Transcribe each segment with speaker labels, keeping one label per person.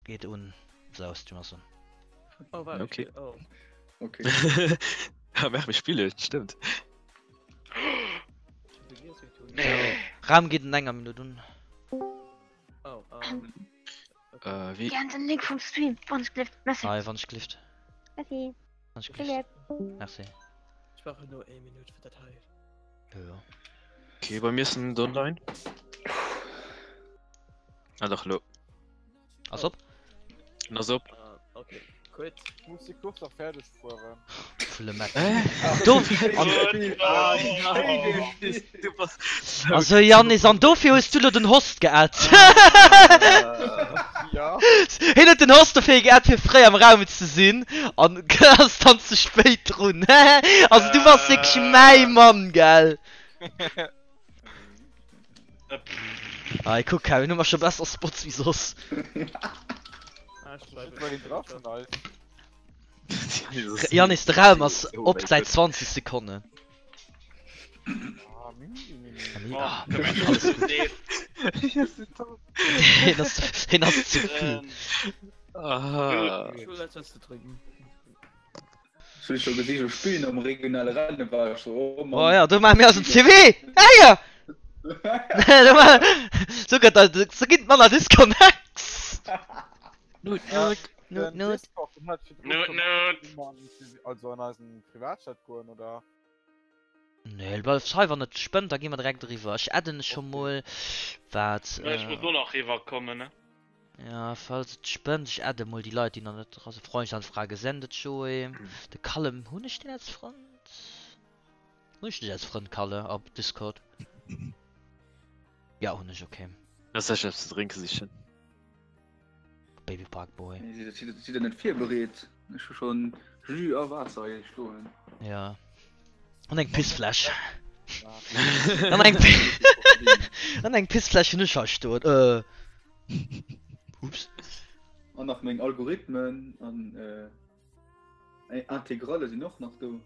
Speaker 1: Geet un. Sou, Stream ass un.
Speaker 2: Oh, warte,
Speaker 3: Okay.
Speaker 2: ich- oh.
Speaker 4: Okay.
Speaker 3: Ja, mach, wir spielen, stimmt.
Speaker 1: Nee. Raum geet an enger Minutt un.
Speaker 2: Oh, ähm.
Speaker 3: Äh, wéi?
Speaker 5: Gern den Link vum Stream, wann ech gelift. Merci.
Speaker 1: Hei, wann ech gelift.
Speaker 5: Merci.
Speaker 1: Wann ech gelift. Merci.
Speaker 2: Ich brauche nur eine Minute für Datei.
Speaker 1: Jo.
Speaker 3: Okay, bei mir ist ein online. Ah, doch, lo.
Speaker 1: Ass op.
Speaker 3: Ass op.
Speaker 2: Ah, okay. Gutt.
Speaker 6: Ich muss die Kurs nach fertig fuhren.
Speaker 1: Fulle Meck.
Speaker 3: Äh?
Speaker 1: Do, an, also Janis, an dofir hues du lo den Host geadd.
Speaker 6: Ja.
Speaker 1: Hien huet den Host dofir geadd fir fréi am Raum ze sinn an ass dann ze spéit drun. Also du bass wierklech mäi Mann, gell? Hei kuck Kevin, hu mer scho besser Spots wéi soss. Janis, de Raum ass op säit 20 Sekonnen. Hien ass ze vill.
Speaker 4: Ech hunn scho gesi scho spillen am regionale Rennen war ech so oh Mann.
Speaker 1: Oh ja, do maache mir eisen CW! Ah ja! Sou gëtt dat, sou ginn et manner Disconnects!
Speaker 3: Nut, nut.
Speaker 1: Nut, nut.
Speaker 7: Nut, nut.
Speaker 6: Also an eisen Privatchat goen oder?
Speaker 1: Nee, bleift hei, wann et spënnt, da gi mer direkt eriwwer. Ech adden scho mol wat.
Speaker 7: Ech muss och nach eriwwer kommen, ne?
Speaker 1: Ja, falls et spënnt, ech adde mol déi Leit, déi nach net dra sinn. Freundesanfrage gesendet, Joé. De Kalle, hunn ech deen als Frënd? Hunn ech dech als Frënd, Kalle, op Discord? Ja, hunn ech, okay.
Speaker 3: Lass ech eppes ze drénke sichen.
Speaker 1: Baby Park Boy.
Speaker 4: Nee, si der net virbereet? Ech hu schonn Jus a Waasser hei stoen.
Speaker 1: Ja. An eng Pissfläsch. An eng An eng Pissfläsch hunn ech hei stoen. Äh. Ups.
Speaker 4: An nach meng Algorithmen an äh, Integralle sinn och nach do.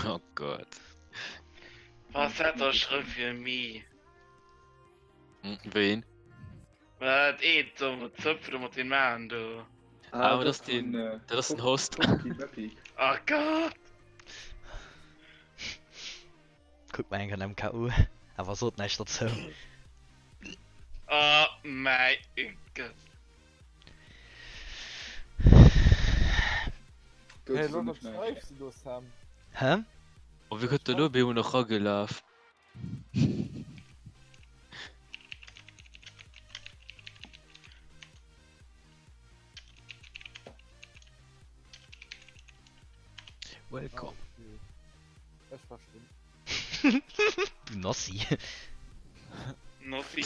Speaker 3: Oh Gott.
Speaker 7: Was hat der scho fir Mi?
Speaker 3: Hm, Ween?
Speaker 7: Wat eet do mat Zëpfe do mat den Maen do?
Speaker 3: Ah, aber das ist den, das ist den Host.
Speaker 7: Oh Gott!
Speaker 1: Kuck mal eng an MKU, awer sot näischt dozou.
Speaker 7: Oh mäi Gott.
Speaker 6: Hey, lo noch schreifst du, Sam?
Speaker 1: Hä?
Speaker 3: Oh, wie gëtt elo bemol nach ragelaf? Welcome.
Speaker 6: Ech verstinn.
Speaker 1: Du Nossi.
Speaker 7: Nossi.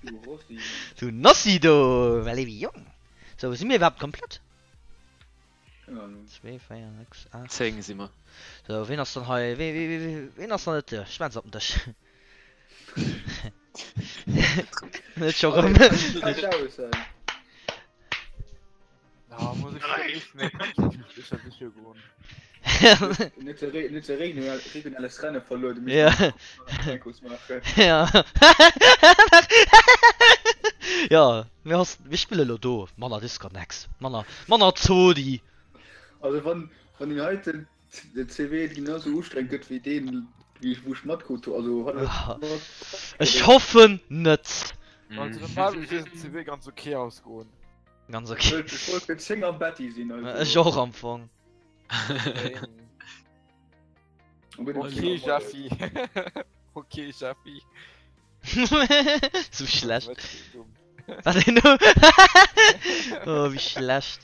Speaker 4: Du Rossi.
Speaker 1: Du Nossi do, well ewéi jong. Sou, si mir iwwerhaapt komplett? 2, 4, 6, 8.
Speaker 3: 10 si mer.
Speaker 1: Sou, ween ass dann hei? Wee, wee, wee, ween ass dann net do? Schwänz op den Dësch. Net scho rëm.
Speaker 6: Na, muss ich nicht mehr. Ich hab sicher gewonnen.
Speaker 4: Net ze regionales Renne verluer, du
Speaker 1: Ja. Ja. Ja, mir ass, mir spille lo do. Manner Disconnects, manner, manner Zodi.
Speaker 4: Also wann, wann den heiten den CW genau sou ustrengend gëtt wéi deen, wéi ech, wou ech matkrut hu, also
Speaker 1: Ech hoffen net.
Speaker 6: Also normal muss dësen CW ganz okay ausgoen.
Speaker 1: Ganz okay.
Speaker 4: Ech wollt fir 10 am Betti sinn, also.
Speaker 1: Ech och am Fong.
Speaker 6: Okay, Jeffy. Okay, Jeffy.
Speaker 1: Sou schlecht. Wat een no. Oh, wéi schlecht.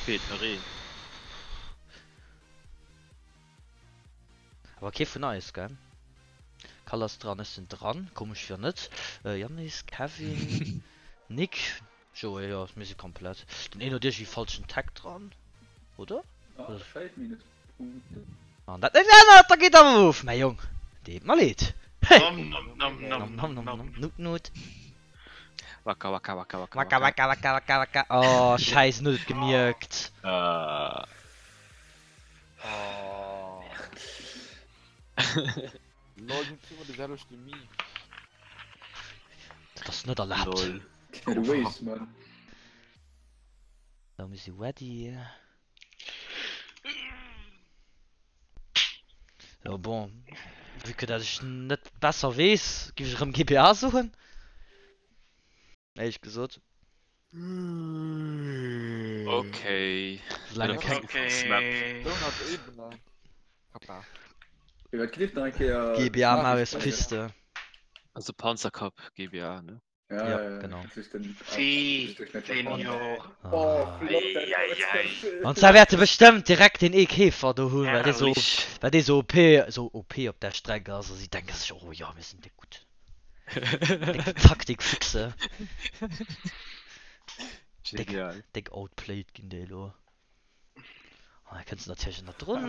Speaker 3: Feelt nach een.
Speaker 1: Awer kee vun eis, gell? Kall ass dran, ech sinn dran, komesch jo net. Yannis, Kevin, Nick, Joé, jo mir si komplett. Den een huet iergendwéi falschen Tag dran, oder?
Speaker 4: Ah, 5 Minuspunkten.
Speaker 1: Wann dat net ännert, da geet awer of, mäi Jong. Deet mer leed.
Speaker 7: Nom nom nom nom
Speaker 1: nom nom nom nut nut.
Speaker 3: Waka waka waka waka
Speaker 1: waka waka waka waka waka. Oh, scheiße, en huet et gemierkt.
Speaker 3: Ah.
Speaker 6: Oh. Lol, mir hunn zwéimol de selwechte Meme.
Speaker 1: Dat ass net erlaabt.
Speaker 3: Lol.
Speaker 4: Du weess, Mann.
Speaker 1: So, mir si ready. Jo bon, vue que dat ech net besser weess, giff ech erëm GBA soen. Éierlech gesot.
Speaker 3: Okay.
Speaker 1: Soulaang keng.
Speaker 7: Okay.
Speaker 6: Donut Ebene. Kappa.
Speaker 4: Wat kritt nach eng Kéier?
Speaker 1: GBA Marios Piste.
Speaker 3: Also Panzerkap GBA, ne?
Speaker 4: Ja,
Speaker 1: Ja,
Speaker 4: ja,
Speaker 1: genau.
Speaker 4: das ist den,
Speaker 7: Si, Senior.
Speaker 4: Oh,
Speaker 1: Ah.
Speaker 4: flott, dat
Speaker 7: Eieiei.
Speaker 1: An zwar wäerte bestëmmt direkt den E-Käfer do hunn, well dee so,
Speaker 3: Herrlich.
Speaker 1: well dee so OP, so OP op der Streck ass a si denke sech, oh jo, mir sinn déck gutt. Déck Taktikfüchse. Déck,
Speaker 3: Genial.
Speaker 1: déck outplayed ginn déi elo. An da kënns de natierlech ënnerdrun,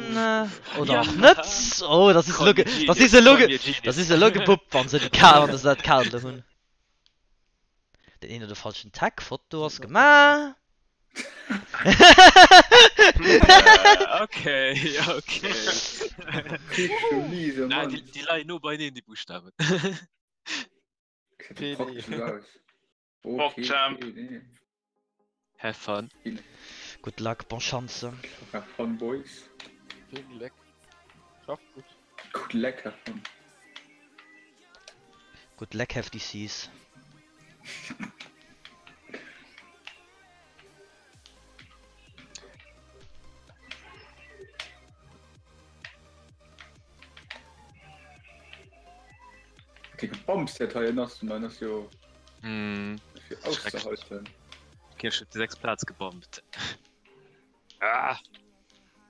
Speaker 1: oder
Speaker 3: Ja.
Speaker 1: och net. Oh, dat si se elo,
Speaker 3: Call me
Speaker 1: dat si
Speaker 3: genius,
Speaker 1: se elo,
Speaker 3: call me a
Speaker 1: dat
Speaker 3: genius.
Speaker 1: si se elo gepuppt, wann se déi Kar, wann se dat Kabel do hunn. Den een huet e falschen Tag, Foto ass gemaach.
Speaker 3: Okay, okay.
Speaker 4: Richteg miese
Speaker 3: Nein,
Speaker 4: Mann.
Speaker 3: déi, déi leien no beineen, déi Buchstaben.
Speaker 4: Gesäit
Speaker 6: PD.
Speaker 4: praktesch aus. Okay,
Speaker 7: Pogchamp.
Speaker 4: PD.
Speaker 3: Have fun.
Speaker 1: Good luck, bon chance.
Speaker 4: Have fun, boys.
Speaker 6: Vill Gléck. Schafft gutt.
Speaker 4: Good luck, have fun.
Speaker 1: Good luck, have disease.
Speaker 4: Okay, gebamst dat hei ass, man ass jo
Speaker 3: Hm.
Speaker 4: fir auszehalten.
Speaker 3: Okay, ich hab die 6 Platz gebombt. Ah!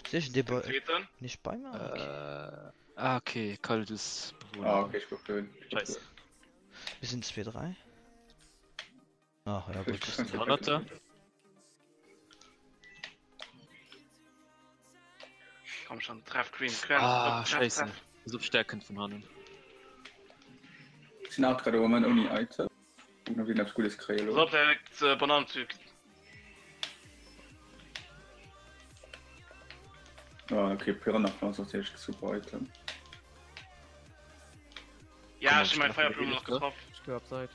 Speaker 1: Sicher dee bei,
Speaker 7: Zweeten.
Speaker 1: nicht bei mir? Okay.
Speaker 3: Äh, ah, okay, Kaldus Bewohner.
Speaker 4: Ah, okay, ich guck dohin.
Speaker 3: Scheiße.
Speaker 1: Wir sind 2, 3. Ach ja, gut.
Speaker 4: Ich
Speaker 3: Hunderter?
Speaker 7: Komm schon, treff Green. Green.
Speaker 3: Ah,
Speaker 7: Treff,
Speaker 3: scheiße.
Speaker 7: treff.
Speaker 3: So stärken von hannen.
Speaker 4: Sinn auch gerade Moment ohne Item. Und ob ich etwas Gutes kriege.
Speaker 7: So, direkt äh, Bananenzug.
Speaker 4: Ah, okay, Piranha Pflanze ist natürlich super Item.
Speaker 7: Ja,
Speaker 3: Komm,
Speaker 7: ich hab mein
Speaker 3: schnell,
Speaker 7: Feuerblumen noch
Speaker 3: ne?
Speaker 7: getroffen.
Speaker 2: Ich geh abseits.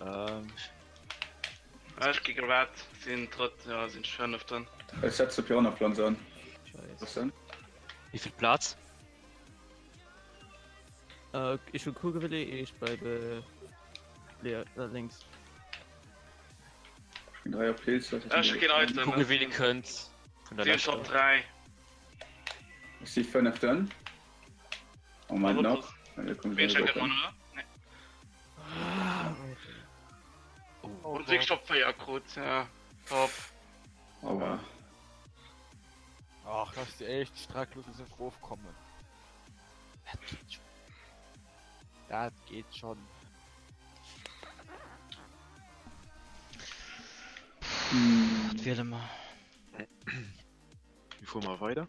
Speaker 3: Ähm,
Speaker 7: Ja, ich geh gewahrt. Sind dritt, ja, sind fünf dann.
Speaker 4: Ich setze Piranha Pflanze an.
Speaker 2: Scheiße.
Speaker 4: Was denn?
Speaker 3: wie viel Platz?
Speaker 2: Äh, ich will Kugelwille, ich bleibe leer, äh, links.
Speaker 4: Ich bin drei Pilze.
Speaker 7: Ja, ich geh Item.
Speaker 3: Gucken, wie ihr könnt. Von der
Speaker 7: Sind Top
Speaker 3: Letzte.
Speaker 7: 3.
Speaker 4: Ich sehe fünf dann. Oh mein
Speaker 7: Also,
Speaker 4: noch. Ja, kommt
Speaker 7: Wen
Speaker 4: wieder
Speaker 7: check
Speaker 4: drauf an.
Speaker 7: man, oder? Nee.
Speaker 3: Oh.
Speaker 7: Und sich Top 4 Krut, ja. Top.
Speaker 4: Aber
Speaker 6: Ach, lass die echt strecklos ins Ruf kommen. Das geht schon. Das geht schon.
Speaker 4: hm,
Speaker 1: Was wiele mer?
Speaker 3: Wie fuhren wir weiter?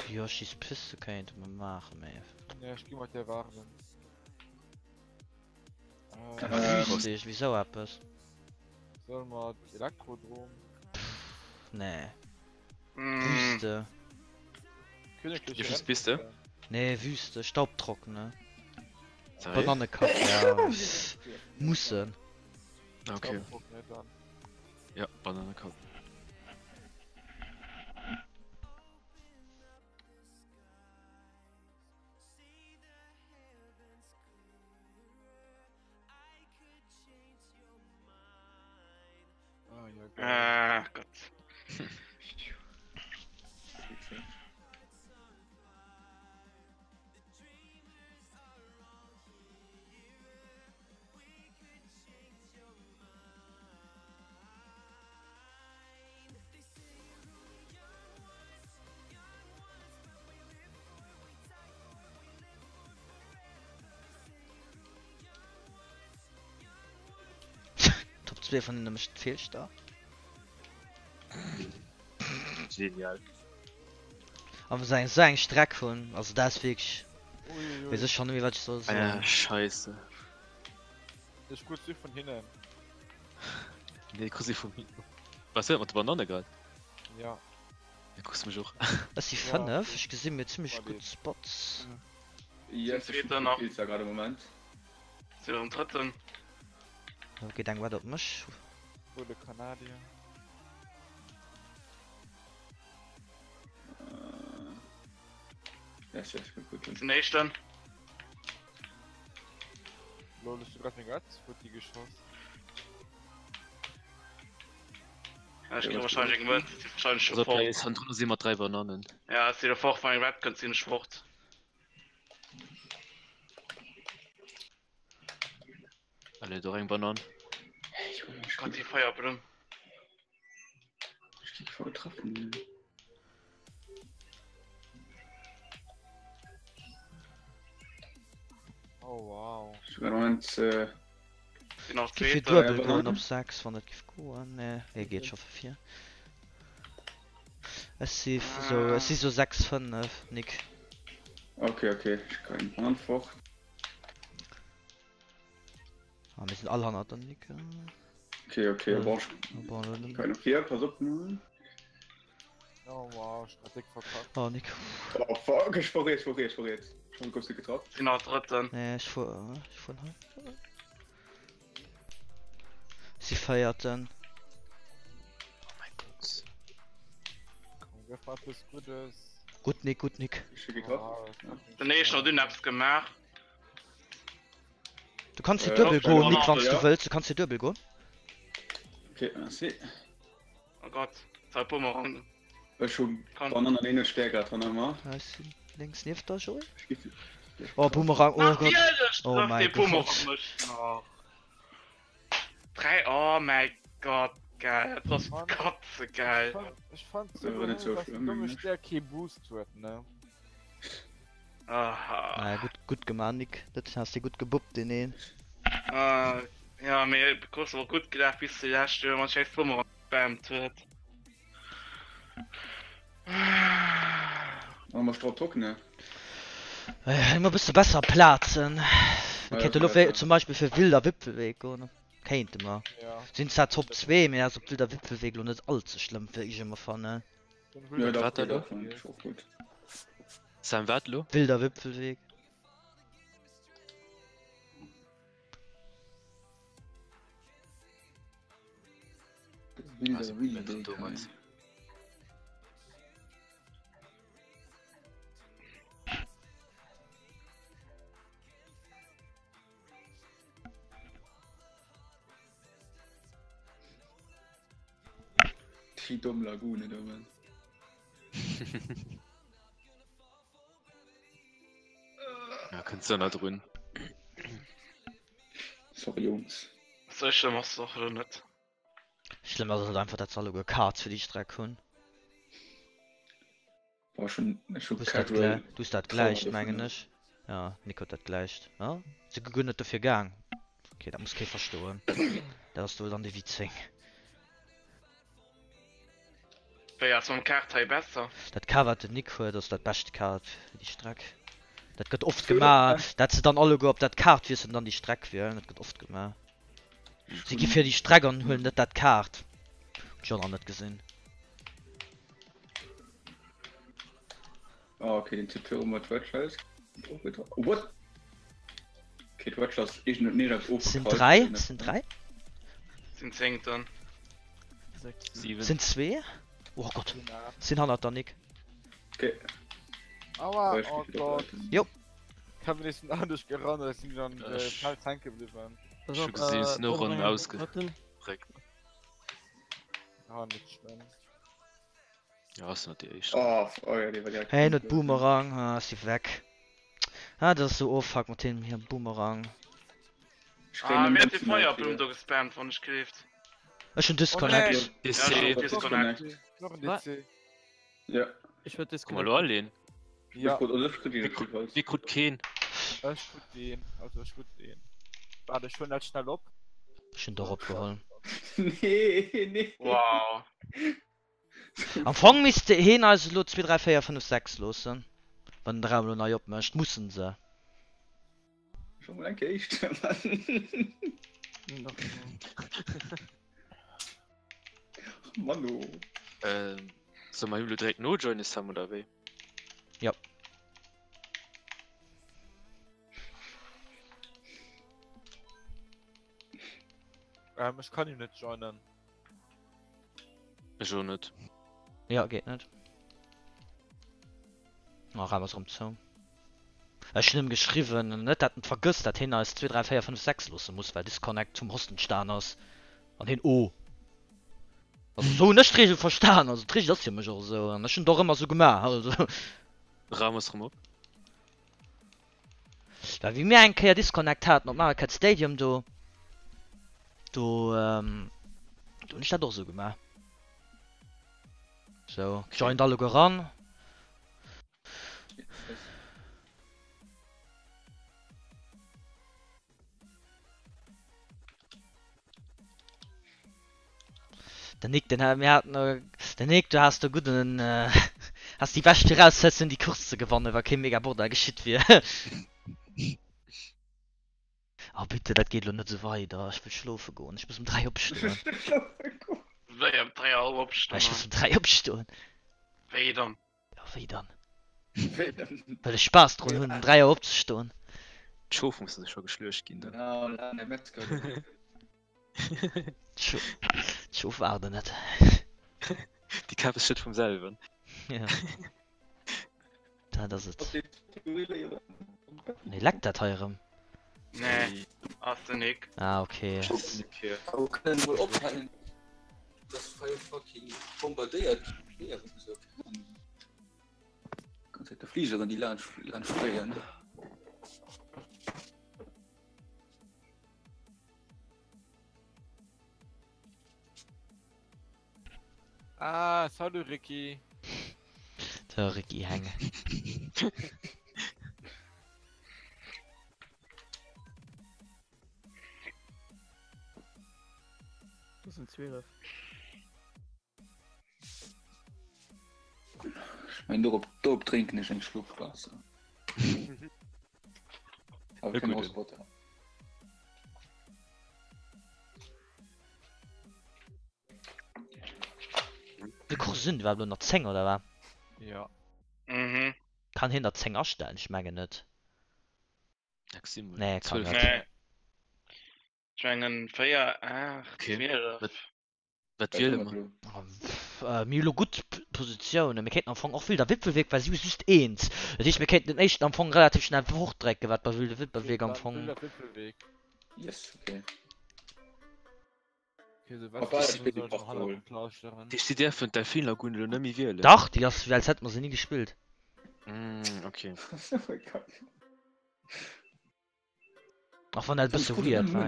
Speaker 1: Yoshis Piste kéinte mer maachen, mee.
Speaker 6: Ja, ich geh mal der Warnen. Äh,
Speaker 4: Ähm.
Speaker 1: Wüste, iergendwéi sou eppes.
Speaker 6: sollen wir Elektrodrom?
Speaker 1: Nee.
Speaker 7: Mm.
Speaker 1: Wüste.
Speaker 6: Königliche
Speaker 3: Wie viel bist du?
Speaker 6: Rennpiste.
Speaker 1: Nee, Wüste, Staubtrockene.
Speaker 3: Sorry.
Speaker 1: Bananekapp, ja. Mussen.
Speaker 3: Okay.
Speaker 6: Staubtrockene dann.
Speaker 3: Ja, Bananencup.
Speaker 6: Ah, ja, geil.
Speaker 7: Ah, Gott.
Speaker 1: Top 2 vun hinne mécht Fehlstart.
Speaker 3: Genial.
Speaker 1: Awer se eng sou eng Streck hunn, also dat ass wierklech,
Speaker 6: Uiuiui.
Speaker 1: weess ech schonn net méi wat ech soll
Speaker 3: Ah, ja,
Speaker 1: soen.
Speaker 3: scheiße.
Speaker 6: Ich kurz sie von hinten.
Speaker 3: Nee, Kussi von mir. Was wird mit der Banane gerade?
Speaker 6: Ja.
Speaker 3: Ja, kucks mech och.
Speaker 1: Ech si 5, ech gesi mir zimmlech gutt Spots.
Speaker 4: Yes, ech hunn vill Kills da grad am Moment.
Speaker 7: Sinn am drëtten.
Speaker 1: Do geet eng Wett op mech.
Speaker 6: Wou de Kanadier.
Speaker 4: Yes, yes, gutt, gutt, gutt.
Speaker 7: Sinn éischten.
Speaker 6: Lol, ech hu grad meng Wett futti geschoss.
Speaker 7: Ech kritt wahrscheinlech eng Wett, si wahrscheinlech scho
Speaker 3: Also,
Speaker 7: fort.
Speaker 3: Play ist hannendrun si mat 3 Bananen.
Speaker 7: Ja, si fort, wann eng Wett kënnt, sinn ech fort.
Speaker 3: Allez, do eng Banan.
Speaker 7: Gott, die Feierblumm.
Speaker 4: Ich krieg voll getroffen.
Speaker 6: Oh wow.
Speaker 4: Ich bin Moment, äh,
Speaker 7: Sinn nach
Speaker 1: Gi fir
Speaker 7: Zweeten.
Speaker 1: duebel
Speaker 4: Ja,
Speaker 1: goen
Speaker 4: Bananen.
Speaker 1: op 6, wann dat giff goen. Nee, hie geet scho vu vir. Ech si sou, ech si sou 6, 5, Nick.
Speaker 4: Okay, okay, ich kann eng Antwort.
Speaker 1: Ah, mir sinn all hannert der Nick.
Speaker 4: Okay, okay,
Speaker 1: Äh,
Speaker 4: bon, ich
Speaker 1: Bon, dann-
Speaker 4: kann noch hier, pass op. ne?
Speaker 6: Oh wow, ich hab dick verkackt.
Speaker 1: Oh, Nick.
Speaker 4: Oh fuck, ich verriet, ich verriet, ich verriet. Schon kurz getroffen.
Speaker 7: Sinn nach Drëtten.
Speaker 1: Nee, ech fuer, ech fuer hei. Si Véierten.
Speaker 3: Oh mein Gott.
Speaker 6: Komm, gëff mer eppes Guddes.
Speaker 1: Gutt Nick, gutt Nick.
Speaker 4: Ich hab getroffen.
Speaker 6: Ah, fucking
Speaker 7: Den éischten huet dunn eppes gemaach.
Speaker 1: Du kanns hier
Speaker 4: Äh,
Speaker 1: duebel
Speaker 4: op
Speaker 1: goen, Nick,
Speaker 7: Banane,
Speaker 1: wann s du
Speaker 4: ja.
Speaker 1: wëlls. Du kanns hier duebel goen.
Speaker 4: Okay, merci.
Speaker 7: Oh Gott, zwei Bumerang.
Speaker 4: Ech hun
Speaker 7: Kann.
Speaker 4: Banan an een Stärker dran ëmmer.
Speaker 1: Ja, ech sinn lénks nieft der, Joé.
Speaker 4: Ich gif-
Speaker 1: Oh, Boomerang, oh Gott.
Speaker 7: Natierlech
Speaker 1: Oh
Speaker 7: trëfft
Speaker 1: mein
Speaker 7: dee Bumerang
Speaker 1: Gott.
Speaker 7: mech nach. 3, oh mäi Gott, geil. Dat ass
Speaker 6: Mann.
Speaker 7: katzegeil.
Speaker 6: Ich fand, ich fand so
Speaker 4: Das war nicht so
Speaker 6: geil, dass
Speaker 4: schlimm,
Speaker 6: der dumme
Speaker 4: eigentlich.
Speaker 6: Stär kee Boost huet, ne?
Speaker 7: Aha.
Speaker 1: Naja, gutt, gutt gemaach, Nick. Dat has de gutt gebuppt, deen een.
Speaker 7: Äh, ja, mee Course war gutt gelaf bis zu lescht, wéi man scheiß Bumerang gespammt huet.
Speaker 4: Oh, mach drauf Druck, ne?
Speaker 1: Äh, Immer bësse besser Plazen. Mir
Speaker 4: Ja,
Speaker 1: kéinte lo
Speaker 4: besser.
Speaker 1: zum Beispill fir Wilder Wipfelweg goen. Kéinte mer.
Speaker 6: Ja.
Speaker 1: Sinn zwar Top 2, mee ass op Wilder Wipfelweg lo net all ze schlëmm, wéi ech ëmmer fannen.
Speaker 6: Den
Speaker 4: Ja,
Speaker 6: Wilder
Speaker 4: doch,
Speaker 3: Wat da
Speaker 4: geht
Speaker 3: lo?
Speaker 4: auch, fand ich auch gut.
Speaker 3: Sam, wat lo?
Speaker 1: Wilder Wipfelweg.
Speaker 4: Wilder
Speaker 3: Also,
Speaker 4: Wilde
Speaker 3: mit Thomas.
Speaker 4: Die dumme Lagune, da, Mann.
Speaker 3: Ja, kënns du nach drun.
Speaker 4: Sorry, Jungs.
Speaker 7: So schlëmm ass et och elo net.
Speaker 1: Schlëmm ass et einfach, dat se alleguer Karts fir déi Streck hunn.
Speaker 4: War schon, schon
Speaker 1: Du hues dat,
Speaker 4: casual.
Speaker 1: du hues dat gläicht,
Speaker 4: Trauer
Speaker 1: mengen
Speaker 4: dovun.
Speaker 1: ech. Ja, Nick huet dat gläicht. Ja? Si guer net dofir gaang. Okay, dat muss kee verstoen. Dat ass do dann déi W10.
Speaker 7: Wéi ass mam Kart hei besser?
Speaker 1: Dat Kar wat den Nick huet ass dat bescht Kart fir déi Streck. Dat gëtt oft gemaach, dat se dann alleguer op dat Kart wiesselen an dann déi Streck wielen. Dat gëtt oft gemaach. Si gi fir déi Streck an huelen net dat Kart. Hunn ech och nach net gesinn.
Speaker 4: Ah, okay, den Typ hier oben hat Wedge House. What? Okay, d'Wedge ass iergend net eppes
Speaker 1: Sinn
Speaker 4: ofgeprallt.
Speaker 1: 3, sinn 3,
Speaker 7: Sinn zéngten.
Speaker 2: 6.
Speaker 3: 7.
Speaker 1: sinn 2. Oh Gott, sinn hannert der Nick.
Speaker 4: Okay.
Speaker 6: Aua,
Speaker 4: Ich
Speaker 6: oh
Speaker 4: geh wieder
Speaker 6: Gott.
Speaker 4: weiter.
Speaker 1: Jo.
Speaker 6: Kevin ist anders gerannt, da sind dann äh,
Speaker 3: Ech.
Speaker 6: schnell hängen geblieben.
Speaker 2: Pass
Speaker 3: Ech
Speaker 2: op,
Speaker 3: hu gesinn,
Speaker 2: äh,
Speaker 3: sinn och
Speaker 2: Boomerang
Speaker 3: rëm ausge-
Speaker 2: drëtten.
Speaker 6: Ja, nicht schlimm.
Speaker 3: Ja, ass net déi éischt.
Speaker 4: Oh, f- oh ja, die war direkt.
Speaker 1: Hey, net Boomerang, ah, si weg. Ah, dat ass sou oh fuck mat deem hier Boomerang.
Speaker 4: Ich krieg
Speaker 7: Ah,
Speaker 4: einen
Speaker 7: mir hat de
Speaker 4: Münzen halt
Speaker 7: Feierblumm
Speaker 4: wieder.
Speaker 7: do gespammt, wann ech geleeft.
Speaker 1: Ech hun Disconnect.
Speaker 7: Ja,
Speaker 3: DC.
Speaker 7: Disconnect.
Speaker 6: Noch ein
Speaker 2: Was?
Speaker 6: DC.
Speaker 4: Ja,
Speaker 2: Ich würd
Speaker 3: Komm mal
Speaker 2: disconnecten.
Speaker 3: lo alleen.
Speaker 6: Ja,
Speaker 4: ich wurde also ich krieg
Speaker 3: Wir
Speaker 4: die
Speaker 3: krut,
Speaker 4: Holz.
Speaker 3: wir krut keen.
Speaker 6: ich gut den. Also ich gut den. Warte, ich hol halt schnell op.
Speaker 1: Ech hun dorop geholl.
Speaker 4: Nee, nee.
Speaker 7: Wow.
Speaker 1: Am Fong misst heen eis elo 2, 3, 4, 5, 6 loossen. Wann den Raum elo nei opmécht, mussen se.
Speaker 4: Schon mal eng Kéier, Mann.
Speaker 2: Nach
Speaker 4: Mann, oh.
Speaker 3: Ähm. Soll mer him lo direkt nojoinen, Sam, oder wéi?
Speaker 1: Ja.
Speaker 6: Ähm, ech kann him net joinen.
Speaker 3: Ech och net.
Speaker 1: Ja, geet net. Oh, Raum ass erëm zou. Ech hunn em geschriwwen, net dat en vergësst, dat hien eis 2, 3, 4, 5, 6 loosse muss, well Disconnect vum Host entstan ass. An hien, oh. Also esou hunn ech d'Regel verstan. Also d'Regel ass fir mech och esou an ech hunn et och ëmmer esou gemaach. Also.
Speaker 3: Raum ass erëm op.
Speaker 1: Well wéi mir eng Kéier Disconnect haten op Mario Kart Stadium do, do do hunn ech dat och esou gemaach. Sou, joint alleguer ran. Den Nick, den mir haten den Nick, du has de gudden has déi bescht Viraussetzungen déi Course ze gewannen, wa kee mega Bordell geschitt wier. Oh bitte, dat geet elo net esou weider. Ech wëll schlofe goen. Ech muss um 3 opstoen.
Speaker 7: Wéi um 3 Auer opstoen?
Speaker 1: Ech muss um 3 opstoen.
Speaker 7: Wéi dann?
Speaker 1: Ja, wéi dann? Well ech Spaass drun hunn, um 3 Auer opzestoen.
Speaker 3: D'Schof musse scho geschluecht ginn dann.
Speaker 1: D'Schof waarden net.
Speaker 3: Déi kafe sech net vum selwen.
Speaker 1: Ja. Dat ass et. Nee, leckt dat hei erëm?
Speaker 7: Nee, ass den Nick.
Speaker 1: Ah, okay.
Speaker 4: Awer kënnen mol ophalen dass hei fucking bombardéiert ginn. Ganz Zäit de Fligeren déi laanscht laanscht fléien.
Speaker 6: Ah, salut Ricky.
Speaker 1: De Ricky Heng.
Speaker 2: Das sind 12.
Speaker 4: Ech mengen dorop dorop drénken ech eng Schlupp Waasser. Awer keng Rossbotter.
Speaker 1: Wéi Course sinn iwwerhaapt elo nach 10 oder wat?
Speaker 6: Ja.
Speaker 7: Mhm.
Speaker 1: Kann hien der 10 astellen? Ech mengen net.
Speaker 3: Nee,
Speaker 1: kann net.
Speaker 7: Nee. Ech mengen 4, 8, 12.
Speaker 3: Wat wiele mer?
Speaker 1: Mir hu lo gutt Positiounen. Mir kéinten am Fong och Wilder Wipfelweg, well si hu just eent. Dat heescht, mir kéinten den éischten am Fong relativ schnell fortdrécken, wat bei Wilde Wipfelweg am Fong.
Speaker 6: Wilder Wipfelweg.
Speaker 4: Yes, okay.
Speaker 6: Okay, Silvester soll schon hannert plauscheren.
Speaker 3: Deesch, si däerfen d'Delfinlagun elo net méi wielen.
Speaker 1: Dach, déi ass wéi als hätte mer se ni gespillt.
Speaker 3: Mm, okay.
Speaker 1: Och wann dat e bësse weird war.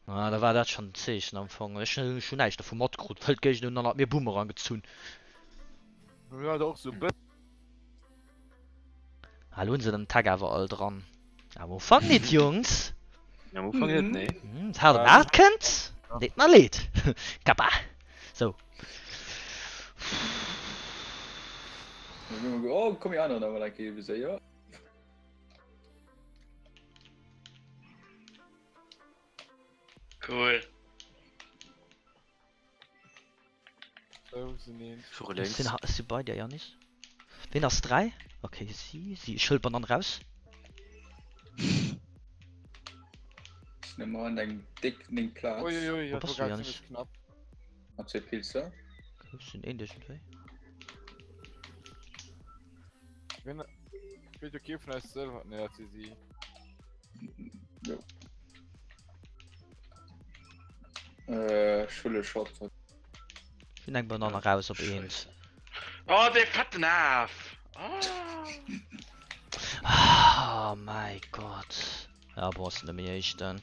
Speaker 1: Ah, da war dat schonn en Zeechen am Fong. Ech hunn ech hunn näischt dovu matkrut, well d'Géigner hunn hannert mir Boomerang gezunn.
Speaker 6: Ja, och sou bëssen.
Speaker 1: Ah, lo hunn se den Tag awer all dran. Am Ufank nit, Jungs.
Speaker 3: Am Ufank net, nee.
Speaker 1: Hm, haart op haart kënnt, deet mer leed. Kappa. Sou.
Speaker 4: Oh, komm mir aneren awer eng Kéier wéi séier.
Speaker 7: Cool.
Speaker 1: Ech sinn ech si bei dir Yannis. Ween ass 3? Okay si si ech huel d'Banann raus.
Speaker 4: Ech nemme an eng déck 9 Plaz.
Speaker 6: Uiuiui,
Speaker 1: Wo
Speaker 6: dat
Speaker 1: bass
Speaker 6: war
Speaker 1: du
Speaker 6: grad
Speaker 1: Yannis?
Speaker 6: zimmlech knapp.
Speaker 4: Mat zwee Pilzer.
Speaker 1: Ech sinn een iergendwéi.
Speaker 6: Wien spillt jo kee vun eis selwer? Nee, dat si si.
Speaker 4: Jo. Äh, ech huele Shortcut.
Speaker 1: Ech hunn eng Banann eraus op eent.
Speaker 7: Oh, dee fetten Af! Oh.
Speaker 1: Ah, mäi Gott. Ja, bon, ass net méi éischten.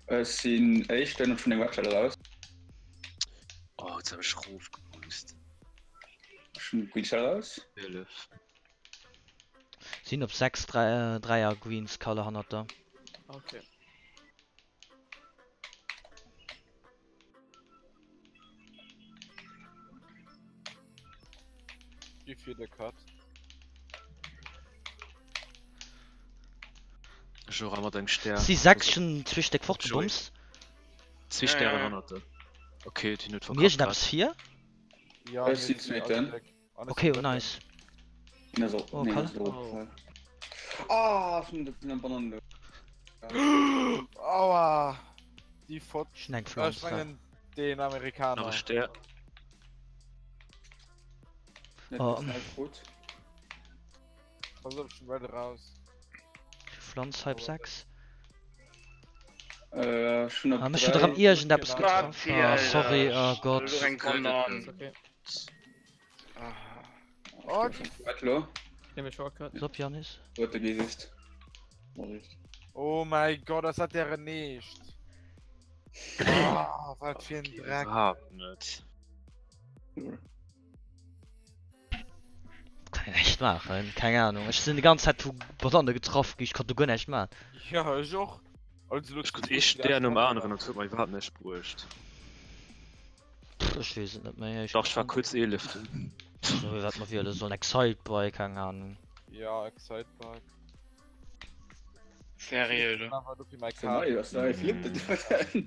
Speaker 4: Ech sinn éischten vun eng Website eraus.
Speaker 3: Oh, jetzt hab ech rofgeboost.
Speaker 4: Ech hunn Green Shell eraus.
Speaker 3: 11.
Speaker 1: Sinn op 6 Dräier Greens Kalle hannert der.
Speaker 2: Okay.
Speaker 6: Gi fir de Cut.
Speaker 3: Ech och mat engem Stär.
Speaker 1: Si 6 schon zwee Stéck fortgebumst.
Speaker 3: Zwee Stären hannert der. Okay, den huet
Speaker 1: Mir
Speaker 3: verkackt
Speaker 1: eppes
Speaker 3: grad.
Speaker 1: vir?
Speaker 6: Ja,
Speaker 4: Ech
Speaker 6: mir
Speaker 4: sinn
Speaker 6: sinn
Speaker 4: Zweeten.
Speaker 6: all Gléck. An ech
Speaker 1: Okay,
Speaker 6: sinn
Speaker 1: oh
Speaker 6: Drëtten.
Speaker 1: nice.
Speaker 4: Also,
Speaker 1: Oh,
Speaker 4: nee,
Speaker 1: Kalle.
Speaker 4: also, Ah, ech hunn den Bananen do.
Speaker 6: Aua! Déi Fotz.
Speaker 1: Ech hunn eng
Speaker 6: Ech
Speaker 1: Pflanz.
Speaker 6: mengen deen
Speaker 3: Nach e
Speaker 6: Amerikaner.
Speaker 3: Stär.
Speaker 4: Net
Speaker 1: Oh.
Speaker 4: schnell krut.
Speaker 6: Pass op, ech sinn red eraus.
Speaker 1: Pflanz halb 6.
Speaker 4: Äh, ech hunn
Speaker 1: Ah,
Speaker 4: op
Speaker 1: mech huet erëm
Speaker 4: 3.
Speaker 1: iergendeppes
Speaker 6: Wat
Speaker 1: getraff.
Speaker 7: hier,
Speaker 1: Ah,
Speaker 7: Alter?
Speaker 1: sorry, oh Gott.
Speaker 7: Lo eng Banan.
Speaker 2: Ist okay.
Speaker 7: Ah.
Speaker 6: Oh,
Speaker 4: Wat lo?
Speaker 2: Ich nehme Shortcut.
Speaker 1: Sop, Janis.
Speaker 4: Wat de Gesicht. Maurice.
Speaker 6: Oh mein Gott, ass dat deren Neescht? Ah, wat fir en Dreck.
Speaker 3: Iwwerhaapt net.
Speaker 1: Kann een näischt maachen, keng Ahnung. Ech sinn déi ganz Zäit vu Banane getraff ginn, ech konnt do guer näischt maachen.
Speaker 6: Ja, ech och. Also lo
Speaker 3: Ech krut ee Stär nom aneren, dat huet mer iwwerhaapt näischt bruecht.
Speaker 1: Pff, ech weess et net méi, ech
Speaker 3: Dach, ech war kuerz Eeleften.
Speaker 1: So, wat mer wiele sollen, Excitebike, keng Ahnung.
Speaker 6: Ja, Excitebike.
Speaker 7: Seriö, du.
Speaker 6: Awer dofir mäi
Speaker 4: So nei,
Speaker 6: Kaart.
Speaker 4: ass nei Flip dat.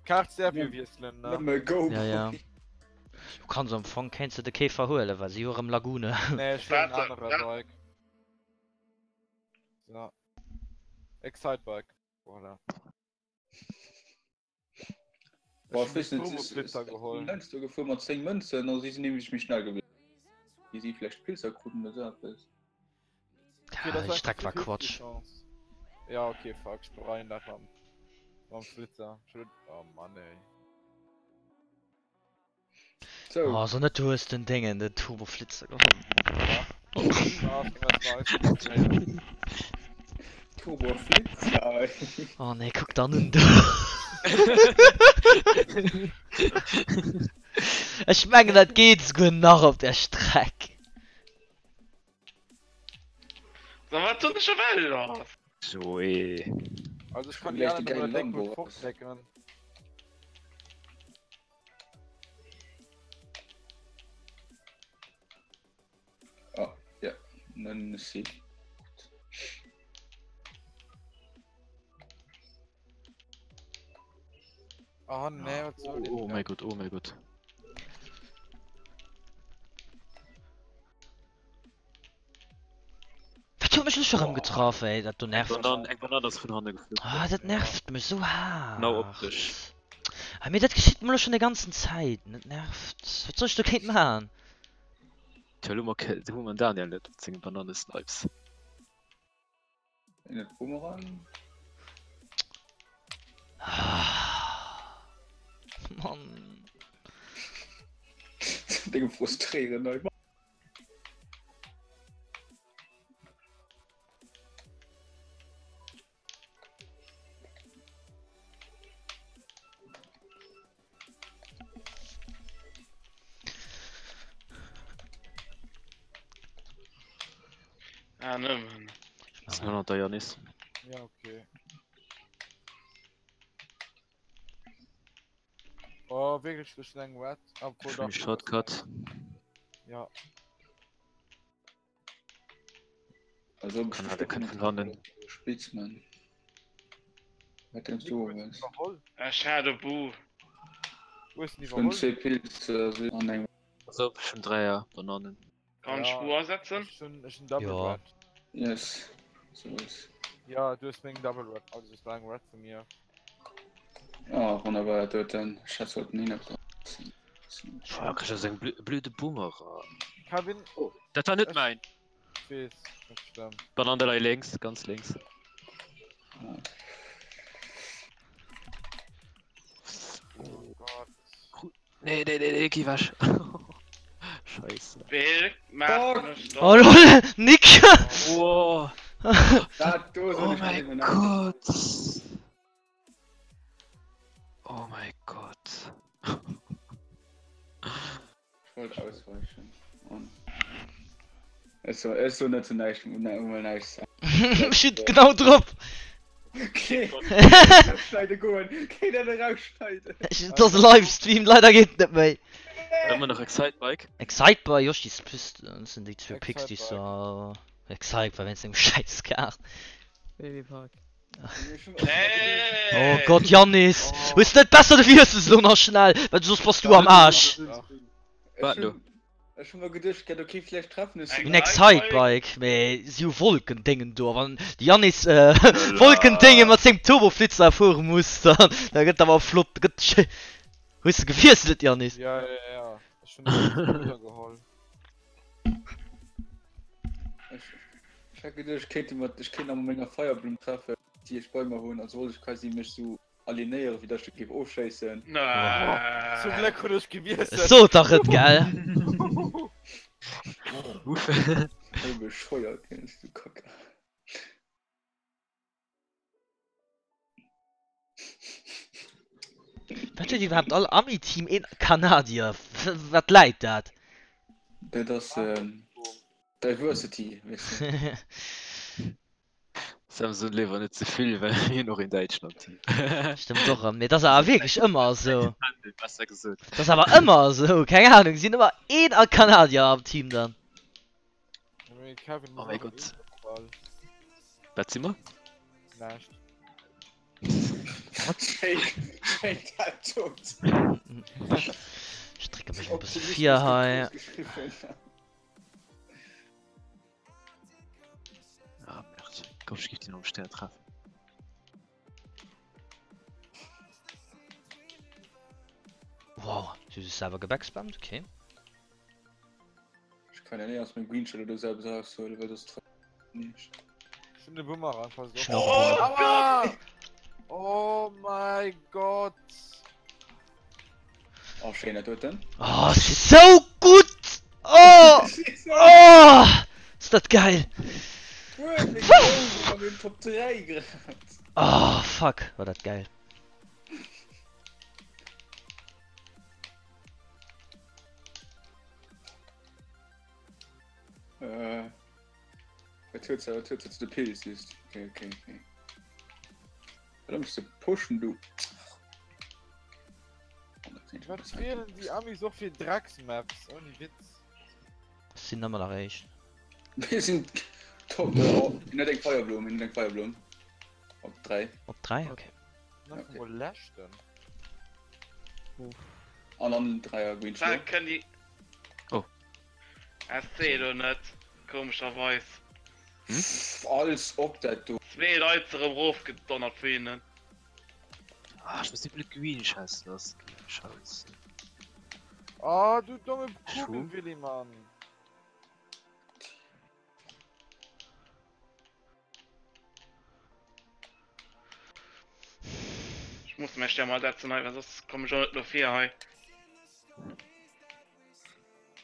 Speaker 6: Kaart däerf jo wiesselen, ne?
Speaker 4: Nëmme go.
Speaker 1: Ja, ja. Du kanns am Fong kéints de de Käfer huelen, well si hu erëm Lagune.
Speaker 6: Nee, ech huelen en
Speaker 7: Warte,
Speaker 6: anere
Speaker 7: ja.
Speaker 6: Bike. So. Excitebike. Voilà.
Speaker 4: Boah,
Speaker 6: Ech
Speaker 4: ech
Speaker 6: hunn
Speaker 4: weess
Speaker 6: den
Speaker 4: net,
Speaker 6: Turboflitzer geholl.
Speaker 4: Leinst du gefuer mat 10 Mënzen, a si sinn nämlech méi schnell gewiescht. Déi si vläicht Pilzer kruten oder sou eppes.
Speaker 6: Okay,
Speaker 1: Ja,
Speaker 6: das
Speaker 1: déi
Speaker 6: war
Speaker 1: Streck war
Speaker 6: einfach
Speaker 1: Quatsch.
Speaker 6: Chance. Ja, okay, fuck, ich bereue dat mam, mam Flitzer. Ich würd, oh Mann, ey.
Speaker 4: So,
Speaker 1: Oh, so net du hues den Déngen, den Turboflitzer geholl.
Speaker 6: Ah, ich denk, das war alles gut.
Speaker 4: Turbo Flitzer.
Speaker 1: Oh nee, kuck dann un do. Ech mengen dat geet esouguer nach op der Streck.
Speaker 7: So, wat hunn ech ewell lass?
Speaker 3: Joé.
Speaker 6: Also ich kann die
Speaker 4: Vielleicht
Speaker 6: anderen
Speaker 4: die
Speaker 6: nur
Speaker 4: geilen
Speaker 6: direkt gut
Speaker 4: Lambo.
Speaker 6: fortdecken.
Speaker 4: Ah, ja. Dann ist sie.
Speaker 6: Oh nee, was soll
Speaker 3: Oh, oh
Speaker 6: denn
Speaker 3: mein Gott, oh mein Gott.
Speaker 1: Wat huet mech elo scho rëm getraff, ey, dat do
Speaker 3: Eng
Speaker 1: nervt.
Speaker 3: Banan, eng Banan ass vun hanne geflunn.
Speaker 1: Ah, dat nervt mech sou
Speaker 3: Genau op
Speaker 1: haart.
Speaker 3: dech.
Speaker 1: Ah, mee dat geschitt mer elo schonn déi ganzen Zäiten, dat nervt. Wat soll ech dogéint maachen?
Speaker 3: Tja, lo mer ke, do hu mer den Daniel net mat senge Bananesnipes.
Speaker 4: In den Bumerang.
Speaker 1: Ah. Mann.
Speaker 4: Dengem frustréieren hei.
Speaker 7: Ah, nëmmen.
Speaker 3: Sinn hannert der Janis.
Speaker 6: Ja, okay. Oh, wierklech duerch eng Red. Obwohl
Speaker 3: Ech hunn
Speaker 6: dach,
Speaker 3: Shortcut.
Speaker 6: Ja.
Speaker 4: Also,
Speaker 3: Kann halt, kann vun hannen.
Speaker 4: Spitz, Mann. Wat denkst du, was?
Speaker 6: Iwwerholl.
Speaker 7: Ech hat e Bu.
Speaker 6: Wo ist denn
Speaker 4: Schon
Speaker 6: iwwerholl?
Speaker 4: 10 Pilze an engem.
Speaker 3: Also, ech hunn Dräier Bananen.
Speaker 7: Kann ich
Speaker 6: Ja.
Speaker 7: Bu ersetzen?
Speaker 6: Ech hunn ech hunn Double
Speaker 1: Ja.
Speaker 6: Red.
Speaker 4: Yes. So ist.
Speaker 6: Ja, du hues meng Double Red, also es war eng Red vu mir.
Speaker 4: Ah, wunderbar, dat dann. Schatz sollten hin.
Speaker 3: Oh, krieg ech eng blöde Boomerer.
Speaker 6: Kevin,
Speaker 3: Dat war net mäin.
Speaker 6: ich wees, net schlimm.
Speaker 3: Banane lei lénks, ganz lénks.
Speaker 6: Oh Gott.
Speaker 3: Nee, nee, nee, nee, geh weg. Scheiße.
Speaker 7: Bill, mach mech
Speaker 1: Oh
Speaker 7: doch.
Speaker 1: lol, Nick!
Speaker 3: Wow.
Speaker 4: Dat do
Speaker 3: Oh mein Gott. Oh mein Gott.
Speaker 4: Ich wollte ausweichen. Und es soll, es soll net zu näischt, ne, näischt sein.
Speaker 1: Ech sinn genau drop!
Speaker 4: Okay, rausschneiden goen. Okay, dat rausschneiden.
Speaker 1: Et ass e Livestream, leider geet net méi.
Speaker 3: Ëmmer nach Excitebike?
Speaker 1: Excitebike, Yoshis Pist, dat sinn déi zwou Picks déi
Speaker 6: Excitebike.
Speaker 1: se. Excitebike wéinst engem schäiss Kaart.
Speaker 2: Babypark.
Speaker 1: Oh Gott, Yannis! Hues net besser du wiessels elo nach schnell, well soss bass du am Aarsch.
Speaker 3: Wat elo?
Speaker 4: Ech hu mer geduecht, gett ok, vläicht treffen ech
Speaker 1: Mir hunn Excitebike, mee si hu Wolkendéngen do. A wann de Yannis Wolkendénge mat sengem Turboflitzer fuere muss, da gëtt awer flott. Gëtt schéi. Hues de gewiesselt, Yannis?
Speaker 6: Ja, ja, ja. Ech hunn den Scooter geholl.
Speaker 4: Ech hat geduecht, ech kéinte mat, ech kéint nach mat menger Feierblumm treffen, déi ech bei mer hunn. Also wollt ech quasi mech sou alinéieren, fir datt ech géif ofschéissen.
Speaker 6: Zum Gléck hunn ech gewiesselt.
Speaker 1: Ech sot dach et, gell?
Speaker 4: Sou bescheuert, kennst du Kacke.
Speaker 1: Wat huet iwwerhaapt all Ami-Team een Kanadier? Wat läit dat?
Speaker 4: Dat ass Diversity, weess de.
Speaker 3: Samson léiwer net ze vill, well mir hunn och een Däitschen am Team.
Speaker 1: Stëmmt och erëm. Mee dat ass awer wierklech ëmmer esou.
Speaker 3: Besser gesot.
Speaker 1: Dat ass awer ëmmer esou. Keng Ahnung, sinn ëmmer een a Kanadier am Team dann.
Speaker 3: Oh mäi Gott. Wat si mer?
Speaker 6: Näischt.
Speaker 1: Ech drécke mech e bësse vir hei.
Speaker 3: Ah merde. Komm, ech géif deen am Stär treffen.
Speaker 1: Wow, si hu sech selwer gebackspammt, okay.
Speaker 4: Ech kann ja net aus mengem Green Shell oder sou eppes eraushuelen, well soss treffen ech nicht.
Speaker 6: Ech hunn de Bumerang versucht.
Speaker 1: Ech hunn och e Bumerang.
Speaker 6: Aua! Oh mein Gott!
Speaker 4: Oh, schéin dat doten.
Speaker 1: Oh, si sou gutt! Oh! Oh! Ass dat geil!
Speaker 4: Top 3 grad.
Speaker 1: Oh, fuck, war dat geil.
Speaker 4: Äh, wat huet se, wat huet se zu de Pilz just? Okay, okay, okay. Wat mech ze pushen, du.
Speaker 6: Wat wielen déi Amis och fir Drecksmaps, ouni Witz.
Speaker 1: Sinn ëmmer nach éischt.
Speaker 4: Mir sinn top. Oh, hien huet eng Feierblum, hien huet eng Feierblum. Op 3.
Speaker 1: Op 3, okay.
Speaker 6: Nach okay. mol leschten.
Speaker 4: An an Dreier Green
Speaker 7: Da kënn déi.
Speaker 3: Oh.
Speaker 7: SC elo net, komescherweis.
Speaker 4: Hm? Als ob dat do.
Speaker 7: Zwee Leit se erëm rofgedonnert vu hinnen.
Speaker 3: Ah, ech muss déi blöd Green Chest lass ginn, Scheiße.
Speaker 6: Ah, du domme Kugelwilli, Mann.
Speaker 7: Ech muss mech ja mal setzen hei, well soss komm ech och net no vir hei.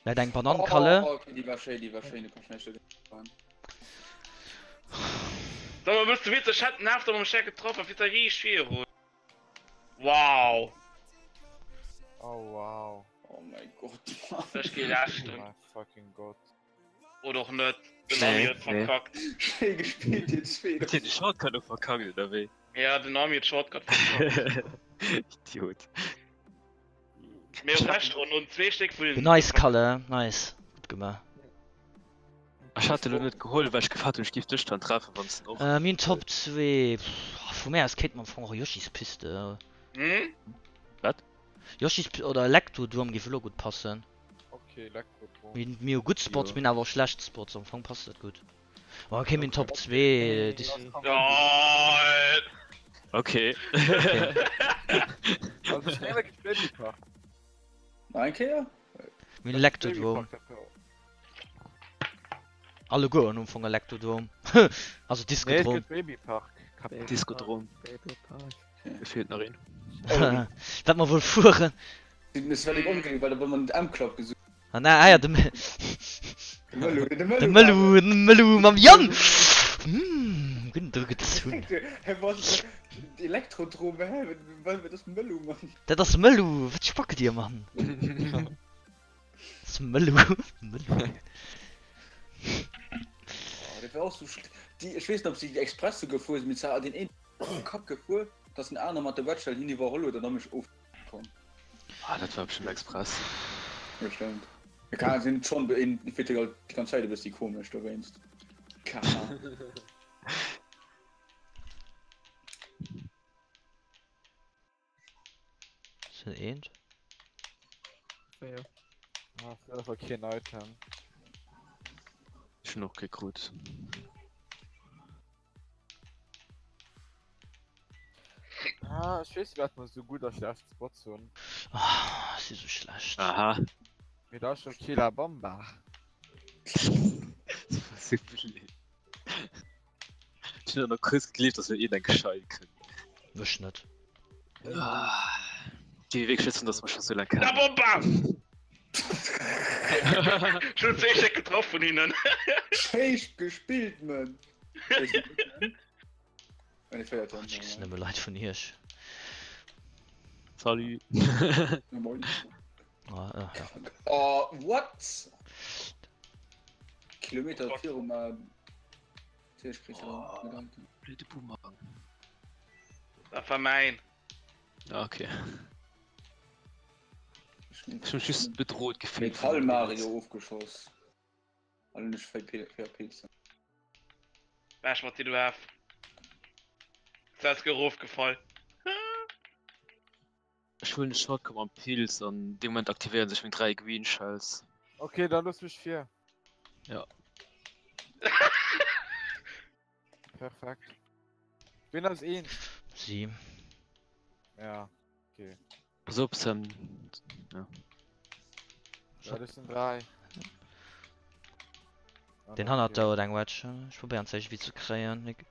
Speaker 1: Läit eng Banann, Kalle.
Speaker 4: Oh, okay, déi war schéin, déi war schéin, du kanns näischt dogéint maachen.
Speaker 7: Sag mal, bist du witzeg? Ich hätt den After mam Stärke getroffen, fir der riicht virun. Wow.
Speaker 6: Oh wow.
Speaker 4: Oh mein Gott.
Speaker 7: Ech gi leschten.
Speaker 6: Oh mein fucking Gott.
Speaker 7: Oder och net. Den Ami huet verkackt.
Speaker 4: Schéi gespillt, dir zwee.
Speaker 3: Huet hien de Shortcut och verkackt, oder wéi?
Speaker 7: Ja, den Ami huet Shortcut verkackt.
Speaker 3: Idiot.
Speaker 7: Mee och lescht Ronn hunn zwee Stéck vun hinnen.
Speaker 1: Nice Kalle, nice. Gutt gemaach.
Speaker 3: Ech hat elo net geholl, well ech gefaart hunn, ech géif dech dann treffen, wann s den och.
Speaker 1: Mir hunn Top 2. Vu mär aus kéinte mer am Fong och Yoshi's Piste.
Speaker 7: Hm?
Speaker 3: Wat?
Speaker 1: Yoshi's oder Electrodrome géif elo gutt passen.
Speaker 6: Okay, Electrodrome.
Speaker 1: Mir mir hu gutt Spots, mir hunn awer och schlecht Spots. Am Fong passt dat gutt. Ma okay, mir hunn Top 2. Dis
Speaker 7: Nein!
Speaker 3: Okay.
Speaker 6: Also schneller geht's Babypark.
Speaker 4: Nach eng Kéier?
Speaker 1: Mir hunn Electrodrome. Alleguer hunn am Fong Electrodrome. Also
Speaker 6: Nee, et
Speaker 1: Discodrome.
Speaker 6: gëtt Babypark.
Speaker 3: Discodrome.
Speaker 2: Babypark.
Speaker 3: Mir feelt nach een.
Speaker 1: Wat mer wuel fueren.
Speaker 4: Es war ongéi, well man den M-Club gesucht.
Speaker 1: Ah, na, ah ja, de,
Speaker 4: De Mëllu, de
Speaker 1: de Mëllu, de Mëllu mam Yann! Mmh, gudden dru gezunn.
Speaker 4: Hä, was? Elektrodrome, hä? Wat, wat ass Mëllu, Mann?
Speaker 1: Dat ass Mëllu, wat spackt dir, Mann? Dat ass Mëllu, Mëllu.
Speaker 4: Oh, dat war och sou schl-, déi, ech weess net, ob si express sou gefuer sinn, mee zwar deen een um Kapp gefuer, dass den aner mat der Wedgehell hien iwwerholl huet an da mech ofkomm.
Speaker 3: Ah, dat war bestimmt express.
Speaker 4: Bestimmt. Ja, keine Ahnung, sinn schon een fir déi ganz Zäit e bëssi komesch dowéinst. Keine Ahnung.
Speaker 1: Sinn eent.
Speaker 2: 4.
Speaker 6: Ah, dat war keen Item.
Speaker 3: Ech hunn och kee krut.
Speaker 6: Ah, ech weess wat mer sou gutt a schlecht Spots hunn.
Speaker 1: Ah, si sou schlecht.
Speaker 3: Aha.
Speaker 6: Mee da ass scho Killer Bomba.
Speaker 3: Sou blöd. Ech hunn nach kuerz gegleeft, dass mir iergendeng gescheit kréien.
Speaker 1: Ech net.
Speaker 3: Gi mir wierklech net soen, dass mer scho sou laang
Speaker 7: La
Speaker 3: kennen.
Speaker 7: Bomba! Ech hunn zwee Stéck getraff vun hinnen.
Speaker 4: Schéi gespillt, man!
Speaker 1: Ech gesinn nëmme Leit vun iech.
Speaker 3: Salut.
Speaker 1: Ah, ah, ja.
Speaker 4: Oh, what? Kilometer virum äh, Tisch kriegst du
Speaker 3: Oh.
Speaker 4: mit Item.
Speaker 3: Blöde Boomerang.
Speaker 7: Dat war mäin.
Speaker 3: Ah, okay.
Speaker 4: Ich nehm-
Speaker 3: Ech hu mech just bedroht gefillt.
Speaker 4: Metall Mario ofgeschoss. An ech 4 Pilze.
Speaker 7: Wäsch mat dir du Af. Ist erofgefall.
Speaker 3: Ech huelen de Shotgun mam Pilz an dee Moment aktivéieren sech meng 3 Green Shells.
Speaker 6: Okay, dann looss mech vir.
Speaker 3: Ja.
Speaker 6: Perfekt. Wien ass eent?
Speaker 1: Si.
Speaker 6: Ja, okay.
Speaker 3: Pass op, Sam. Ja.
Speaker 6: Ja, das sind drei.
Speaker 1: Den hannert der huet eng Wedge. Ech probéieren ze wéi ze kréien. Nick.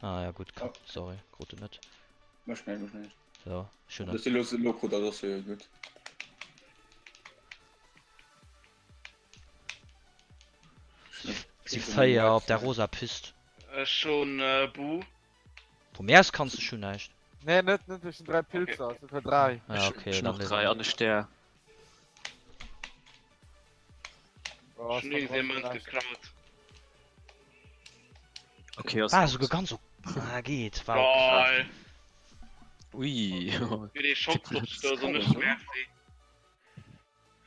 Speaker 1: Ah ja gut, oh. sorry, krut en net.
Speaker 4: Mach schnell, mach schnell.
Speaker 1: So, schon.
Speaker 4: Das los lo krut das ja gut.
Speaker 1: Si 4 op der rosa Pist.
Speaker 7: Ech schon äh, Bu.
Speaker 1: Vu mir aus kanns du schon näischt.
Speaker 6: Nee, net, net, ech hun 3 Pilzer, okay. sind 3.
Speaker 1: Ja, okay,
Speaker 3: Ech hun
Speaker 1: dann
Speaker 3: och 3 an e Stär.
Speaker 6: Oh,
Speaker 7: Schon irgendwie Mönz geklaut.
Speaker 3: Okay, ass
Speaker 1: Ah,
Speaker 3: gut.
Speaker 1: souguer ganz ok. Ah, geet. War ok.
Speaker 7: Lol.
Speaker 3: Ui.
Speaker 7: Fir dee Schockdruckstouss an ech merci.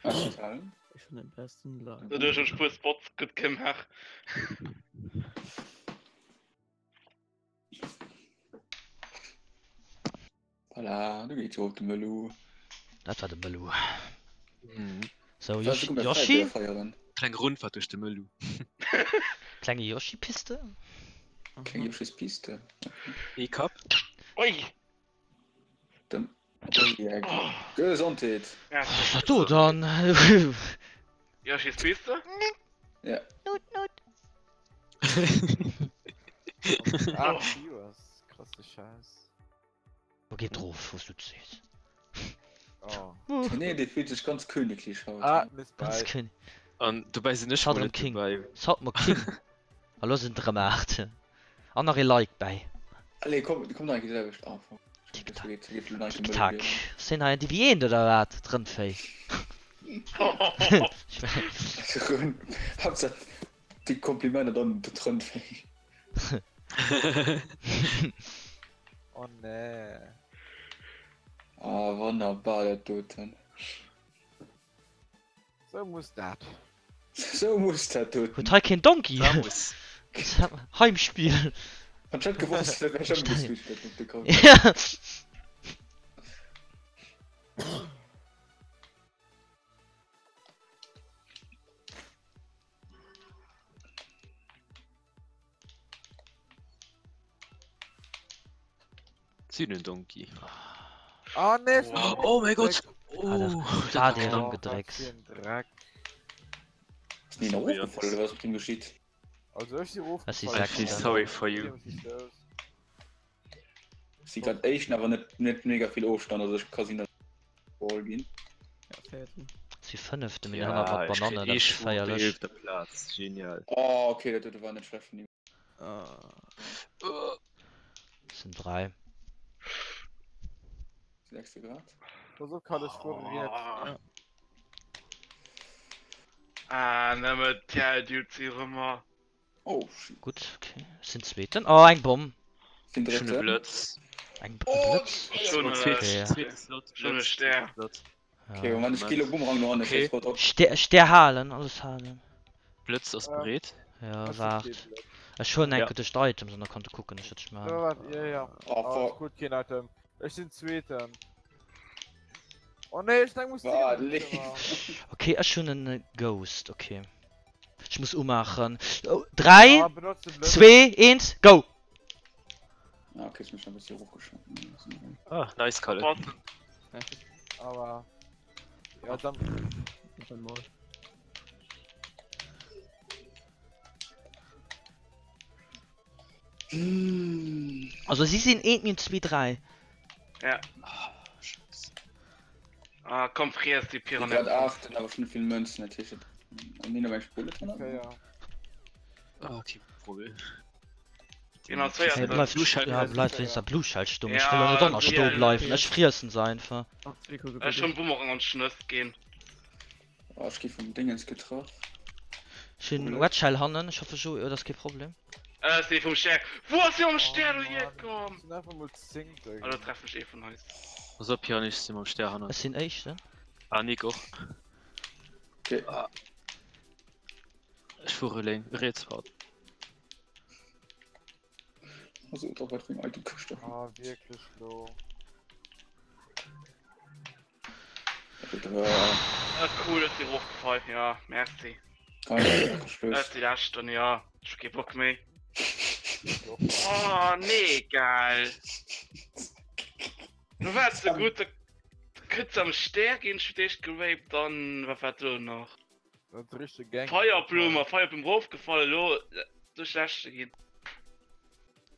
Speaker 2: Ech hun den besten Luck.
Speaker 7: Doduerch hunn ech puer Spots gutt gemaach.
Speaker 4: Voilà, du geet jo op de Mëllu.
Speaker 1: Dat war de Mëllu.
Speaker 3: Mhm.
Speaker 1: So,
Speaker 4: Was,
Speaker 1: Yoshi,
Speaker 4: du komm,
Speaker 1: Yoshi?
Speaker 4: Feieren.
Speaker 3: Kleng Rundfahrt duerch de Mëllu.
Speaker 1: Klenge Yoshi-Piste?
Speaker 4: Kleng Yoshis Piste.
Speaker 3: E-Cup.
Speaker 7: Ui!
Speaker 4: Dem oh, Gesondheet.
Speaker 7: Ja,
Speaker 1: Was do dann?
Speaker 7: Yoshis Piste?
Speaker 4: Ja.
Speaker 5: Not, not.
Speaker 6: Ach, Viewers. Krasse Scheiß.
Speaker 1: Wo geht drauf, wos du sees.
Speaker 6: Oh.
Speaker 4: Nee, dee fillt sech ganz königlich haut.
Speaker 6: Ah, Miss
Speaker 1: Ganz
Speaker 6: Bye.
Speaker 1: König.
Speaker 3: An dobäi sinn ech
Speaker 1: Schaut
Speaker 3: mol
Speaker 1: erëm
Speaker 3: net
Speaker 1: King.
Speaker 3: dobäi.
Speaker 1: Schaut mer King. A lo sinn et erëm 8. An nach ee Like bäi.
Speaker 4: Allez, komm, komm nach eng Kéier selwecht. Ah, fuck.
Speaker 1: Tick
Speaker 4: Das
Speaker 1: tack.
Speaker 4: geht, geht nach
Speaker 1: Tick tack. Sinn hei déi wéi eent oder wat? D'Rëndvéi.
Speaker 4: Hauptsache die Komplimente dann de Trëndvéi.
Speaker 6: Oh nee.
Speaker 4: Ah, wonnerbar dat doten.
Speaker 6: Sou muss dat.
Speaker 4: Sou muss dat doten.
Speaker 1: Huet hei keen Donkey?
Speaker 3: Vamos.
Speaker 1: Heimspiel.
Speaker 4: An ech hätt gewosst, dat wär ech ëmgeswitcht gëtt op de Kapp.
Speaker 1: Ja.
Speaker 3: Sinn en Donkey.
Speaker 6: Oh nee.
Speaker 3: Oh mein Gott!
Speaker 1: Ah,
Speaker 3: Oh,
Speaker 1: da
Speaker 3: dat
Speaker 1: die
Speaker 3: war knapp.
Speaker 1: Rumgedrecks.
Speaker 6: Dreck.
Speaker 4: Ass den
Speaker 3: Sorry,
Speaker 4: erofgefall oder was mit dem geschitt?
Speaker 6: Also ech si
Speaker 1: Das ist
Speaker 3: I feel sorry for you.
Speaker 4: Si grad éischten awer net net mega vill Ofstand, also ech ka si net Ball ginn.
Speaker 2: Ja, vierten.
Speaker 1: Si fënnefte mit
Speaker 3: Ja,
Speaker 1: hannert mat
Speaker 3: ech kritt
Speaker 1: Banannen,
Speaker 3: eh
Speaker 1: dat ass
Speaker 3: schon op der
Speaker 1: geféierlech.
Speaker 3: elfter Plaz. Genial.
Speaker 4: Oh, okay, dat dote war net schlecht vun him.
Speaker 2: Ah.
Speaker 3: Oh.
Speaker 1: Sinn 3.
Speaker 4: Sechste Grad.
Speaker 6: Pass op, Kalle, ech fuere riets.
Speaker 7: Oh. Ah, nëmme d'Tell-Dudes si rëmmer.
Speaker 4: Oh, shit.
Speaker 1: Gutt, okay. Sinn zweeten. Oh, eng Bomm.
Speaker 4: Sinn
Speaker 3: Schon e
Speaker 4: drëtten.
Speaker 3: Blëtz.
Speaker 1: Eng B
Speaker 4: Oh,
Speaker 1: Blëtz.
Speaker 7: Schon
Speaker 3: Oh,
Speaker 7: e
Speaker 3: zweet,
Speaker 1: Okay.
Speaker 3: zweete Slot.
Speaker 7: Schon e
Speaker 3: Blëtz,
Speaker 7: Stär.
Speaker 3: zweete Slot.
Speaker 4: Okay, Moment, ich gehe Bumerang noch an,
Speaker 3: Okay.
Speaker 4: ich okay.
Speaker 1: Stär, Stär halen, alles halen.
Speaker 3: Blëtz ass
Speaker 6: Ja.
Speaker 3: bereet.
Speaker 1: Ja,
Speaker 6: Das ist
Speaker 1: waart.
Speaker 6: okay, blöd.
Speaker 1: Ech hunn eng
Speaker 3: Ja.
Speaker 1: duerch d'Items an da konnte kucken, ech et
Speaker 6: So,
Speaker 1: man.
Speaker 6: wart, ja, ja.
Speaker 4: Oh,
Speaker 6: Oh,
Speaker 4: fuck.
Speaker 6: gut, kein Item. Ech sinn Zweeten. Oh nee, ech denk muss
Speaker 4: War
Speaker 1: Okay, ech hunn en Ghost, okay. Ech muss umaachen. 3, 2, 1, go!
Speaker 4: Ah, okay, ech mech e bëssi erofgeschloen.
Speaker 3: Ah, nice Kalle.
Speaker 6: Aua. Ja, dann.
Speaker 1: Also si sinn 1 Min 2 3.
Speaker 7: Ja. Ah, komm friess déi Piranha.
Speaker 4: Grad 8 awer schon vill Münzen dat heescht an mir eng Spule dran.
Speaker 6: Okay, ja.
Speaker 3: Ah, okay, Problem.
Speaker 7: Genau, zwéi
Speaker 1: Hey, bleift, ja, bleift wéinst der Blue Shell stoen. Ech wëll net ënner stoe bleiwen. Ech friessen se einfach.
Speaker 7: Ech hunn Boomerang an d'Schnëss ginn.
Speaker 4: Oh, ech gi vum Dingens getraff.
Speaker 1: Ech hunn Red Shell hannen, ech hoffe jo, dat ass kee Problem.
Speaker 7: Ech si vum Stär. Wou ass hie mam Stär do hierkomm?
Speaker 6: Sinn einfach mol Zéngter
Speaker 7: Ah, do treffen ech ee vun eis.
Speaker 3: Pass op, Piran, ech si mam Stär hannen.
Speaker 1: Ech sinn Éischten.
Speaker 3: Ah, Nick och.
Speaker 4: Okay.
Speaker 3: Ech fuere lénk, riets, pardon.
Speaker 4: Also, da wat fir eng Itemkëscht.
Speaker 6: Ah, wierklech lo.
Speaker 7: Ah, cool, ech si rofgefall, ja, merci. Ech si leschten, ja, ech hu kee Bock méi. Oh, nee, geil. Du waars sou gutt, da kënns am Stär ginn, ech hu d'éischt geraped, dann, wat war do nach?
Speaker 6: Dat ass richteg Gang.
Speaker 7: Feierblumm, a Feierblumm rofgefall, elo duerch leschte ginn.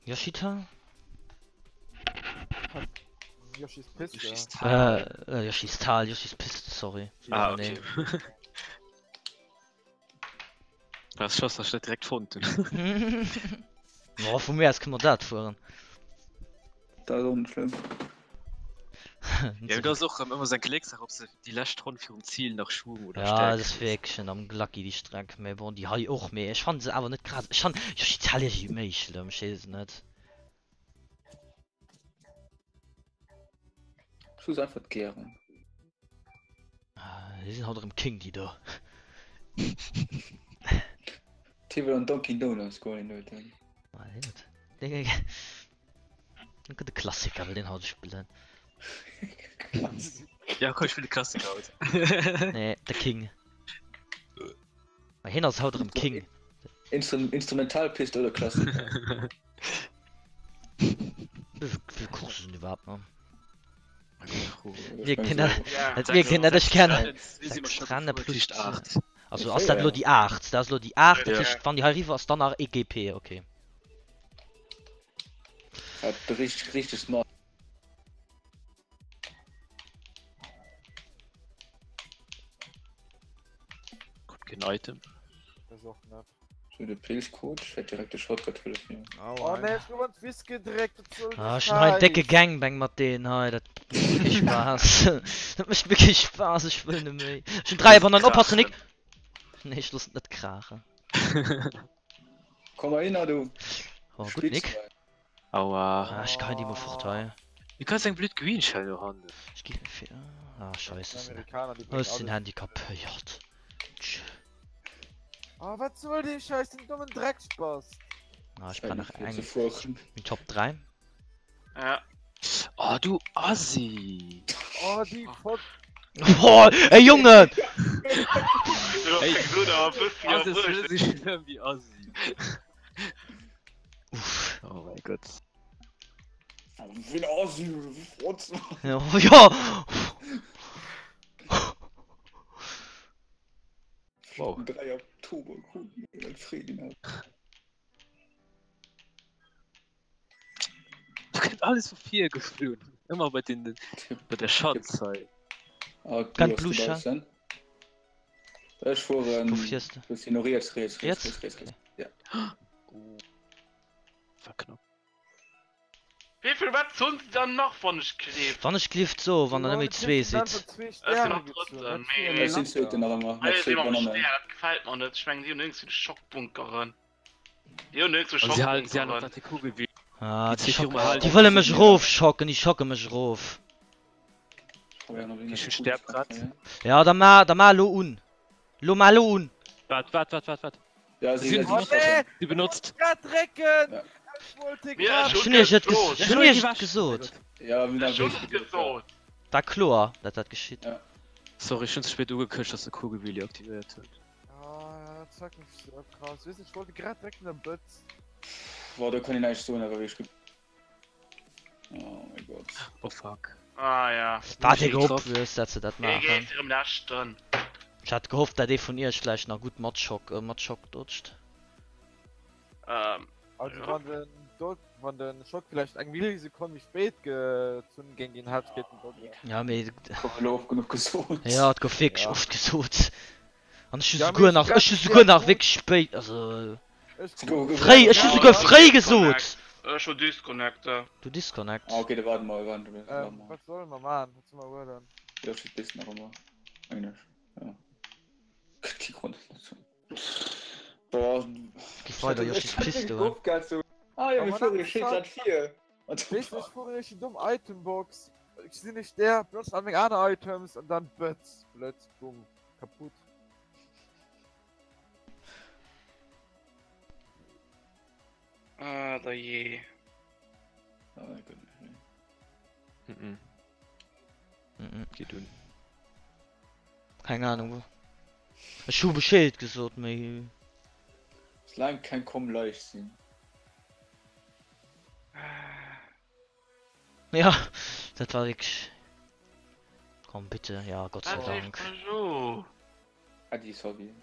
Speaker 1: Yoshita?
Speaker 6: Yoshi's Piste.
Speaker 3: Yoshi's Tal.
Speaker 1: Äh, Yoshi's Tal, Yoshi's Piste, sorry.
Speaker 3: Ah, okay. Das Schoss hast du direkt fonnt hunn.
Speaker 1: Oh, vu mir aus kënne mer dat fueren.
Speaker 4: Dat ass och net schlëmm.
Speaker 3: Ja, dat ass och ëmmer seng Gléckssaach, ob se déi lescht Ronn virum Zil nach Schwung oder
Speaker 1: Ja,
Speaker 3: Stärkt
Speaker 1: dat ass
Speaker 3: kriss.
Speaker 1: wierklech am Glacki déi Streck, mee bon déi hei och, mee ech fannen se awer net grad, ech fannen Yoshi Tal iergendwéi méi schlëmm, ech weess et net.
Speaker 4: Ech hu se einfach gären.
Speaker 1: Ah, déi sinn haut erëm King déi do.
Speaker 4: T wëll an Dunkin Donuts goen, den Noten.
Speaker 1: Ah, deen huet, deen deen gëtt e Klassiker, well deen haut spillen.
Speaker 3: Ja komm, ech spill de Klassiker haut.
Speaker 1: Nee, de King. Ma hien ass haut erëm King.
Speaker 4: Instru Instrumentalpist oder Klassiker?
Speaker 1: Wéi vill Coursen sinn iwwerhaapt nach?
Speaker 3: Mir
Speaker 1: Wierkt hien dat, et wierkt hien dat ech kennen. 6 Renne plus 8. Also ass dat elo déi 8? Dat ass elo déi 8, dat heescht wann déi hei eriwwer ass, dann nach ee GP, okay.
Speaker 4: Dat richteg, richteg smart.
Speaker 3: Gutt, keen Item.
Speaker 6: Das ist och net.
Speaker 4: So de Pilzcoach fäert direkt de Shortcut huele fir.
Speaker 6: Oh nee, ech gouf an d'Wiss gedréckt, wat soll
Speaker 1: Ah,
Speaker 6: déi
Speaker 1: ech hunn hei en décke
Speaker 6: Schäiss?
Speaker 1: Gangbang mat deenen hei, dat mécht wierklech Spaass. Dat mécht wierklech Spaass, ech wëll net méi. Ech hunn 3 Bananen, oppassen Nick! Nee, ech loossen et net kraachen.
Speaker 4: Komm mal hin, du
Speaker 1: Oh, gutt Nick.
Speaker 4: Spitzwein.
Speaker 3: Aua.
Speaker 1: Ah, ech geheien déi mol fort hei.
Speaker 3: Wéi kanns du eng blöd Green Shell do hannen?
Speaker 1: Ech gi fir. Ah, scheisse, ech sinn
Speaker 6: Amerikaner, déi bréngen
Speaker 1: ech sinn
Speaker 6: alles.
Speaker 1: handicapéiert. Tsch.
Speaker 6: Oh, wat soll dee Schäiss, den dommen Dreckspast!
Speaker 1: Ah, ech brauch nach eng.
Speaker 4: Ze fueren.
Speaker 1: Meng Top 3.
Speaker 7: Ja.
Speaker 3: Oh du Assi!
Speaker 6: Oh, déi Fotz!
Speaker 1: Boah, ey Junge!
Speaker 7: Ey,
Speaker 3: Assi ass net esou schlëmm wéi Assi.
Speaker 1: Uff.
Speaker 3: Oh mein Gott.
Speaker 4: Wéi en Assi, Fotz!
Speaker 1: Ja, ja.
Speaker 3: Wow.
Speaker 4: 3 Oktober, cool. Frieden.
Speaker 3: Du kënnt alles vu vir geflunn. Ëmmer bei den bei der Schanz hei.
Speaker 4: Ah,
Speaker 1: Kann
Speaker 4: du
Speaker 1: Blue
Speaker 4: hast den Ech fuhren.
Speaker 1: Wo fiers du?
Speaker 4: Wo sinn riets, riets, riets,
Speaker 1: Riets?
Speaker 4: riets, riets, riets. Ja.
Speaker 3: Oh. War knapp.
Speaker 7: Wéi vill Metz hunn se dann nach, wann ech gleef?
Speaker 1: Wann ech gleeft so, wann der nëmme zwee sidd.
Speaker 4: Ech sinn zweeten nach ëmmer. Mat
Speaker 7: Hei
Speaker 4: zwee
Speaker 7: si mam
Speaker 4: Banannen.
Speaker 7: Stär, dat gefält mer net. Ech mengen, déi hunn nirgends déi Schockbunkeren. Déi hunn nirgends
Speaker 3: An si halen si halen och
Speaker 7: Schockbunkeren.
Speaker 3: dat déi Kugel wéi
Speaker 1: Ah,
Speaker 3: déi
Speaker 1: déi
Speaker 3: zwee
Speaker 1: schock
Speaker 3: virum halen.
Speaker 1: déi wëlle mech erofschocken, déi schocke mech erof.
Speaker 3: Ech sterb grad.
Speaker 1: Ja, da ma, da ma elo un. Lo ma elo un.
Speaker 3: Waart, waart, waart, waart, waart.
Speaker 4: Ja, si
Speaker 3: Si
Speaker 4: si
Speaker 6: Oh nee!
Speaker 3: si benotzt.
Speaker 6: Grad drécken!
Speaker 4: Ja.
Speaker 6: Ech wollt
Speaker 7: Mir
Speaker 6: grad
Speaker 1: Ech hunn iech et ges
Speaker 7: gesot.
Speaker 1: ech hunn iech et gesot.
Speaker 4: Ja, mir
Speaker 7: Ech hunn et gesot.
Speaker 1: War kloer dat dat geschitt.
Speaker 4: Ja.
Speaker 3: Sorry, ech hunn ze spéit ugekëscht, dass de Kugelwilli aktivéiert huet.
Speaker 6: Ah, dat zeigt mech sou krass. Weess ech wollt grad direkt no der Bëtz.
Speaker 4: Boah, do kann een näischt soen, awer wéi ech ge. Oh mein Gott.
Speaker 3: Oh fuck.
Speaker 7: Ah ja.
Speaker 1: War dir gehofft hues dat se dat
Speaker 7: Hie
Speaker 1: maachen.
Speaker 7: geet erëm leschten.
Speaker 1: Ech hat gehofft dat ee vun iech vläicht nach gutt mat Schock äh, mat Schock dodgt.
Speaker 7: Ähm,
Speaker 6: Also
Speaker 7: ja.
Speaker 6: wann den Dod wann den Schock vielleicht eng Millisekonn méi spéit gezunn géing ginn, hätt kéinten dodgen.
Speaker 1: Ja mee
Speaker 4: Gouf elo oft genuch gesot.
Speaker 1: ja et gouf wierklech
Speaker 6: Ja.
Speaker 1: oft gesot. An ech hu
Speaker 6: Ja, mee
Speaker 1: souguer
Speaker 6: ech
Speaker 1: nach
Speaker 6: grad
Speaker 1: ech hu souguer
Speaker 6: direkt
Speaker 1: nach
Speaker 6: krut.
Speaker 1: wierklech spéit also
Speaker 6: Ech krut
Speaker 1: fréi ech hu
Speaker 7: Ja,
Speaker 1: souguer
Speaker 7: ech
Speaker 1: fréi gesot.
Speaker 7: disconnect. Ech hu disconnecte.
Speaker 1: Du disconnect.
Speaker 4: Ah, okay, da warten wir, warten wir, warten
Speaker 6: Ähm,
Speaker 4: wir.
Speaker 6: wat solle mer man? Wat solle mer huelen?
Speaker 4: Ja, steht bis nach immer. Eigentlich. Ja. Gëtt kee Grond dazu. Boah,
Speaker 1: Gi
Speaker 4: ich
Speaker 1: weider
Speaker 4: hatte,
Speaker 1: Yoshis
Speaker 4: ich hatte
Speaker 1: Piste
Speaker 4: wirklich
Speaker 1: huelen.
Speaker 4: gehofft gehabt, so. Ah ja,
Speaker 6: Aber
Speaker 4: wir
Speaker 6: man
Speaker 4: fuhren
Speaker 6: hat
Speaker 4: steht
Speaker 6: gesagt,
Speaker 4: grad 4. Und
Speaker 6: Weess du, ech fuhren ech déi domm Itembox, ech sinn ech där, benotzt all meng aner Items an dann Bëtz, Blëtz, Bumm, kaputt.
Speaker 7: Ah, da je.
Speaker 4: Ah, gut.
Speaker 3: Mhm.
Speaker 1: Mhm.
Speaker 3: Geet un.
Speaker 1: Keng Ahnung. Ech hu Bescheed gesot, mee.
Speaker 4: Slime kann komm leicht sinn.
Speaker 1: Ja, dat war wierklech. Komm bitte, ja Gott sei
Speaker 7: Was
Speaker 1: Dank.
Speaker 7: ich so.
Speaker 4: Adi, sorry.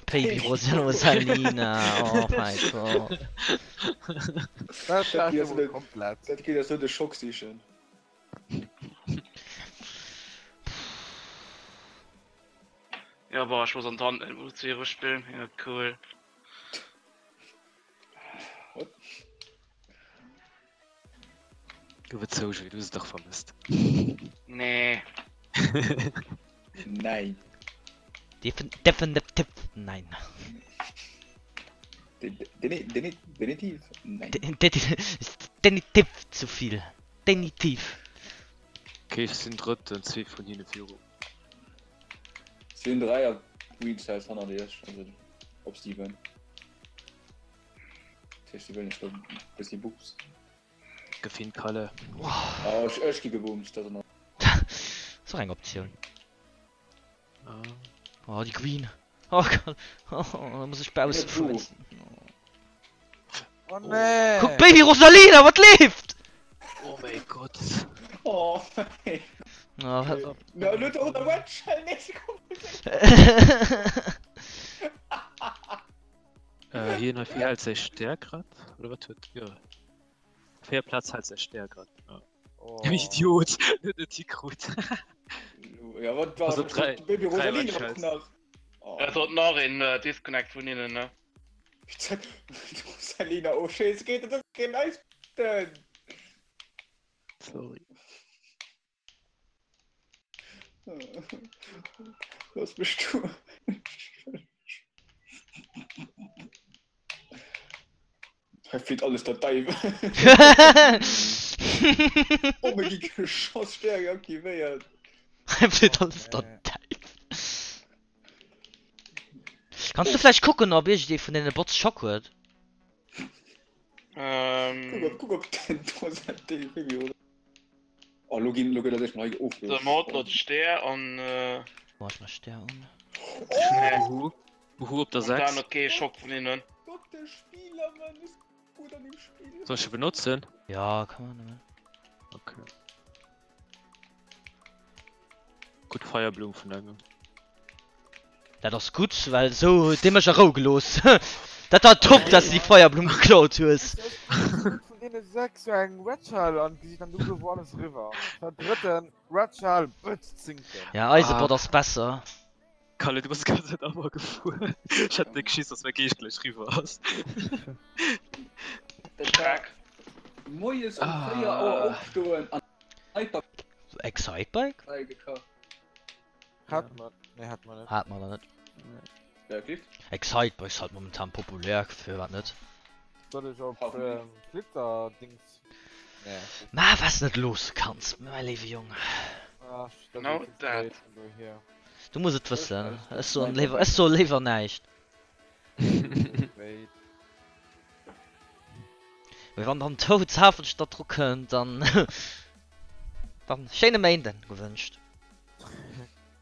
Speaker 1: Baby Rosalina, oh mein Gott.
Speaker 6: Dat
Speaker 4: Dat
Speaker 6: war
Speaker 4: geet also
Speaker 6: wohl
Speaker 4: net,
Speaker 6: komplett.
Speaker 4: dat geet also de Schock sichen.
Speaker 7: Ja, boah, ich muss an Tante in Uzi spielen. Ja, cool.
Speaker 4: What?
Speaker 3: Gouf et zou, Jules, du hues et dach vermësst.
Speaker 7: Nee.
Speaker 4: Nein.
Speaker 1: Defen definitiv nein.
Speaker 4: Definitiv nein.
Speaker 1: Definitiv zu vill. Definitiv.
Speaker 3: Okay, ech sinn Drëtten, zwee vun hinne viru.
Speaker 4: Si hunn 3 a Green Cells hannert iech, also op Steven. Dat heescht, si wëllen iech do e bëssi boobs.
Speaker 3: Gefin Kalle.
Speaker 4: Oh, ech, ech gi geboomst, dat ass an
Speaker 1: Ass och eng Optioun. Oh, déi Green. Oh Gott. Oh, da muss ech bausse fuerzen.
Speaker 6: Oh nee!
Speaker 1: Kuck, Baby Rosalina, wat leeft?
Speaker 3: Oh mäi Gott.
Speaker 4: Oh mäi
Speaker 1: Oh, wat...
Speaker 4: Na, lo huet och der Red Shell nees geholl.
Speaker 3: Äh, hien huet wéi hält säi Stär grad? Oder wat huet? Jo. Véier Plaz hält säi Stär grad. Ja.
Speaker 6: Oh.
Speaker 3: Idiot! Huet net hikrut.
Speaker 4: Ja, wat war
Speaker 3: Also drei-
Speaker 4: Baby
Speaker 3: drei
Speaker 4: Rosalina
Speaker 3: Red
Speaker 4: och
Speaker 3: Shells.
Speaker 4: nach. Oh.
Speaker 7: Es hat nach een äh, Disconnect vun hinnen, ne?
Speaker 4: Rosalina, oh Scheiß, geht das kein Eis denn?
Speaker 3: Sorry.
Speaker 4: Was bist du? Hei flitt alles der Deiwel. Oh, mir gi geschoss, Stärke aktivéiert.
Speaker 1: Hei flitt alles der Deiwel. Kanns du vläicht kucken, ob iergendee vun deene Bots Schock huet?
Speaker 4: Kuck op, kuck op den Rosette oder? Oh, lo ginn, lo gëtt dat echt mal hei
Speaker 7: De Mod mat Stär an
Speaker 1: Mach ech mal Stär un.
Speaker 3: Buhu. Buhu op der
Speaker 7: An dann
Speaker 3: 6.
Speaker 7: okay Schock vun hinnen.
Speaker 4: Gott, de Spieler, Mann, ist gut an dem Spiel.
Speaker 3: Soll ech e benotzen?
Speaker 1: Ja, kann man nëmmen.
Speaker 3: Okay. Gutt Feierblumm vun engem.
Speaker 1: Dat ass gutt, well esou huet dee mech a Rou gelooss. Dat war top, dass de déi Feierblumm geklaut hues.
Speaker 6: Ech krut vun deene 6 sou eng Red Shell an d'Gesicht an du gouf alles eriwwer. Ech war drëtten, Red Shell, Bëtz, Zinken.
Speaker 1: Ja, eise Bot ass besser.
Speaker 3: Kalle, du bass ganz net awer gefuer. Ech hat déck Schiss, dass mäi Geescht gläich riwwer ass.
Speaker 4: Dat war moies um 4 Auer opstoen an Excitebike
Speaker 1: Excitebike?
Speaker 4: gekaf.
Speaker 6: Hat man, nee hat man net.
Speaker 1: Hat man net.
Speaker 4: Wirklich?
Speaker 1: Excitebike ist halt momentan populär, firwat net?
Speaker 6: Soll ech op Flitter Dings? Nee.
Speaker 1: Ma was net loosse kanns, mäi léiwe Jong.
Speaker 6: Ach, dat
Speaker 7: Genau
Speaker 6: ass
Speaker 7: dat.
Speaker 6: vun dohier.
Speaker 1: Du muss et wëssen. Ech soen léiwer, ech soe léiwer näischt.
Speaker 6: Wéi?
Speaker 1: Mee wann dann Toads Hafenstadt dru kënnt, dann. Dann schéine Méinden gewënscht.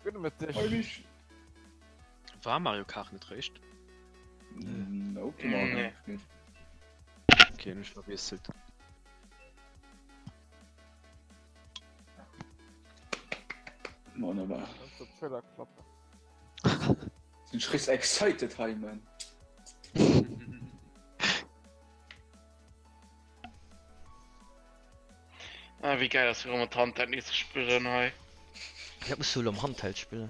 Speaker 6: Gudde Mëtteg.
Speaker 3: War Mario Kart net réischt?
Speaker 4: Nope, nee.
Speaker 3: Okay, hun ech verwiesselt.
Speaker 4: Wunderbar. Sinn ech richteg excited hei, man.
Speaker 7: Ah, wéi geil ass fir mat Handheld nees ze spillen hei.
Speaker 1: Wat muss du elo am Handheld spillen?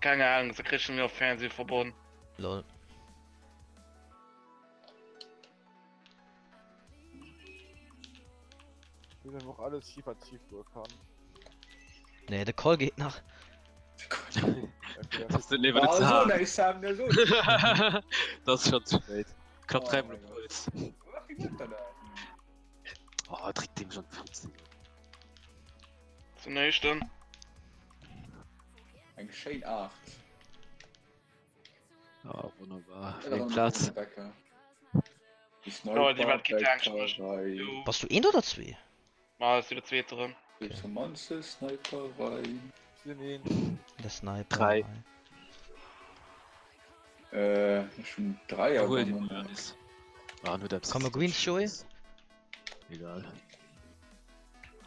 Speaker 7: Keng Ahnung, se krichen mir op Fernseh verbonn.
Speaker 1: Lol.
Speaker 6: Wie einfach alles schief als schief goe kann.
Speaker 1: Nee, de Call geet nach.
Speaker 3: Das ist lieber net ze haart.
Speaker 4: Sam, ne so.
Speaker 3: Das ist schon zu spät. Klapp dreimal op Holz. Oh, dréck dem schon 15.
Speaker 7: Zum nächsten.
Speaker 4: Eng schéin 8.
Speaker 3: Ah, wunderbar. Eng Platz.
Speaker 7: Oh, die wat geht eigentlich
Speaker 1: Bass du eent oder zwee?
Speaker 7: Ma ass der zweete rëm.
Speaker 4: Romanze, Sniperei.
Speaker 1: Der Sniper.
Speaker 3: 3.
Speaker 4: Äh, ech hunn 3
Speaker 3: awer. Ah, huet eppes.
Speaker 1: Komm, Greens Joey.
Speaker 3: Egal.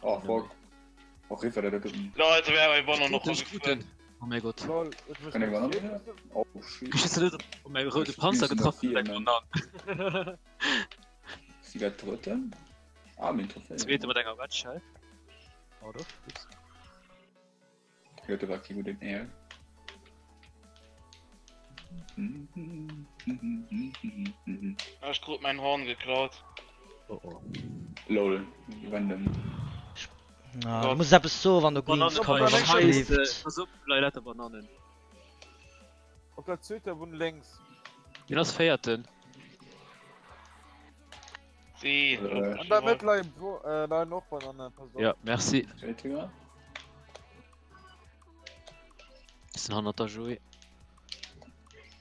Speaker 4: Oh, fuck. Och riwwer dat gëtt.
Speaker 7: Leute, wer bei Bonner noch
Speaker 3: guten. Oh mein Gott.
Speaker 6: Lol, ich muss
Speaker 4: Kann ich Banane? Oh, shit.
Speaker 3: Ich hätte net op mäi roude Panzer getraff mat eng Banane.
Speaker 4: Si dat drëtten? Ah, min Trophäe.
Speaker 3: Zweete mat enger Red Shell. Out of. Ups.
Speaker 4: Jo, do war kee gudden Air.
Speaker 7: Ech krut mäin Horn geklaut.
Speaker 3: Oh oh.
Speaker 4: Lol, random.
Speaker 1: Ah, du muss eppes soen, wann do Greens kommen, wann es schleeft.
Speaker 3: Pass op, lei lauter Bananen.
Speaker 6: Op der zweeter Bunn lénks.
Speaker 3: Wien ass véierten?
Speaker 7: Si.
Speaker 6: An der Mëtt leien leien och Bananen, pass op.
Speaker 3: Ja, merci.
Speaker 4: Réitinger.
Speaker 3: Ech sinn hannert der Joé.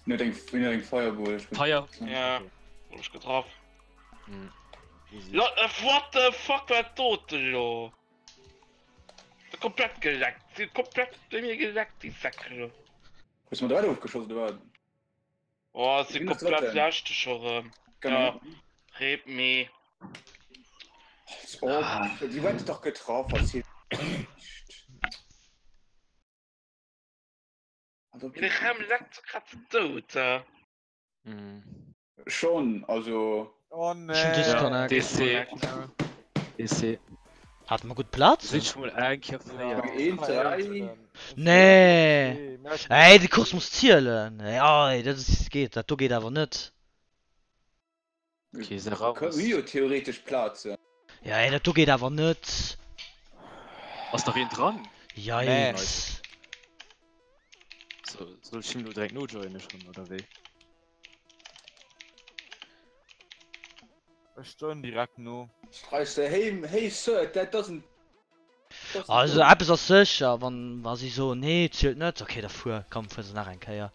Speaker 4: Wien huet eng, wien huet eng Fireball? Ech
Speaker 3: Fire.
Speaker 7: Ja, wou ech getraff.
Speaker 3: Hm.
Speaker 7: Lo, what the fuck war dat elo? Komplett geleckt, si komplett bei mir geleckt, déi Säck elo.
Speaker 4: Hues du mat der ofgeschoss oder wat?
Speaker 7: Oh, si komplett läschteg scho rëm. Ja, rape me.
Speaker 4: Als ob, déi huet dach getraff, was hier.
Speaker 7: De Chem leckt so grad ze dout.
Speaker 4: Schon, also.
Speaker 6: Oh nee.
Speaker 1: Ech hunn Disconnect.
Speaker 3: DC. DC.
Speaker 1: Hat mer gutt Platz?
Speaker 3: Sinn schon mol eng Kéier 4.
Speaker 4: Een, 3.
Speaker 1: Nee. Ey, de Kurs muss zielen. Ey, dat ass, geet, dat do geet awer net.
Speaker 3: Okay, se raus.
Speaker 4: Mir jo theoretesch Plazen.
Speaker 1: Ja, ey, dat do geet awer net.
Speaker 3: Ass nach een dran?
Speaker 1: Yikes.
Speaker 3: So, soll ech him lo direkt nojoinen schon, oder wéi?
Speaker 6: Ech joinen direkt no.
Speaker 4: Schreist de, hey, hey Sir, that doesn't.
Speaker 1: Also eppes ass sécher, wann wa si soen nee zielt net, okay da fuer, komm fuer se nach eng Kéier.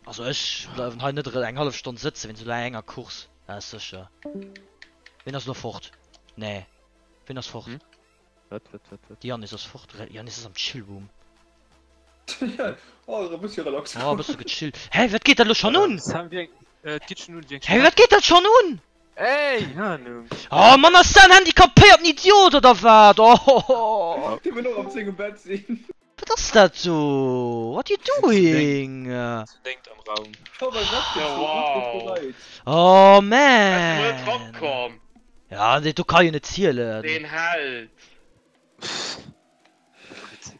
Speaker 1: Also ech bleiwen hei net eng hallef Stonn sëtze wéinst elo enger Course, dat ass sécher. Ween ass elo fort? Nee, ween ass fort?
Speaker 3: Hm? Wat, wat, wat, wat?
Speaker 1: De Yannis ass fort, Yannis ass am Chillroom.
Speaker 4: Oh, e bëssi relax.
Speaker 1: Oh, e bësse gechillt. Hä, wat geet dat elo schonn un?
Speaker 3: Sam, wéi eng, et geet schonn un, wéi eng
Speaker 1: Hä, wat geet dat schonn un?
Speaker 6: Ey!
Speaker 3: Keng Ahnung.
Speaker 1: Oh Mann, ass dat en handicapéierten Idiot oder wat? Oh!
Speaker 4: Dee wëll och am sengem Bett sinn.
Speaker 1: Wat ass dat do? What you doing?
Speaker 3: Zu déngt am Raum.
Speaker 4: Schau mal, was
Speaker 7: Ja, wow.
Speaker 1: Oh
Speaker 7: Ass wuel
Speaker 1: man!
Speaker 7: dran komm.
Speaker 1: Ja, dat do ka jo net zielen.
Speaker 7: Den Held.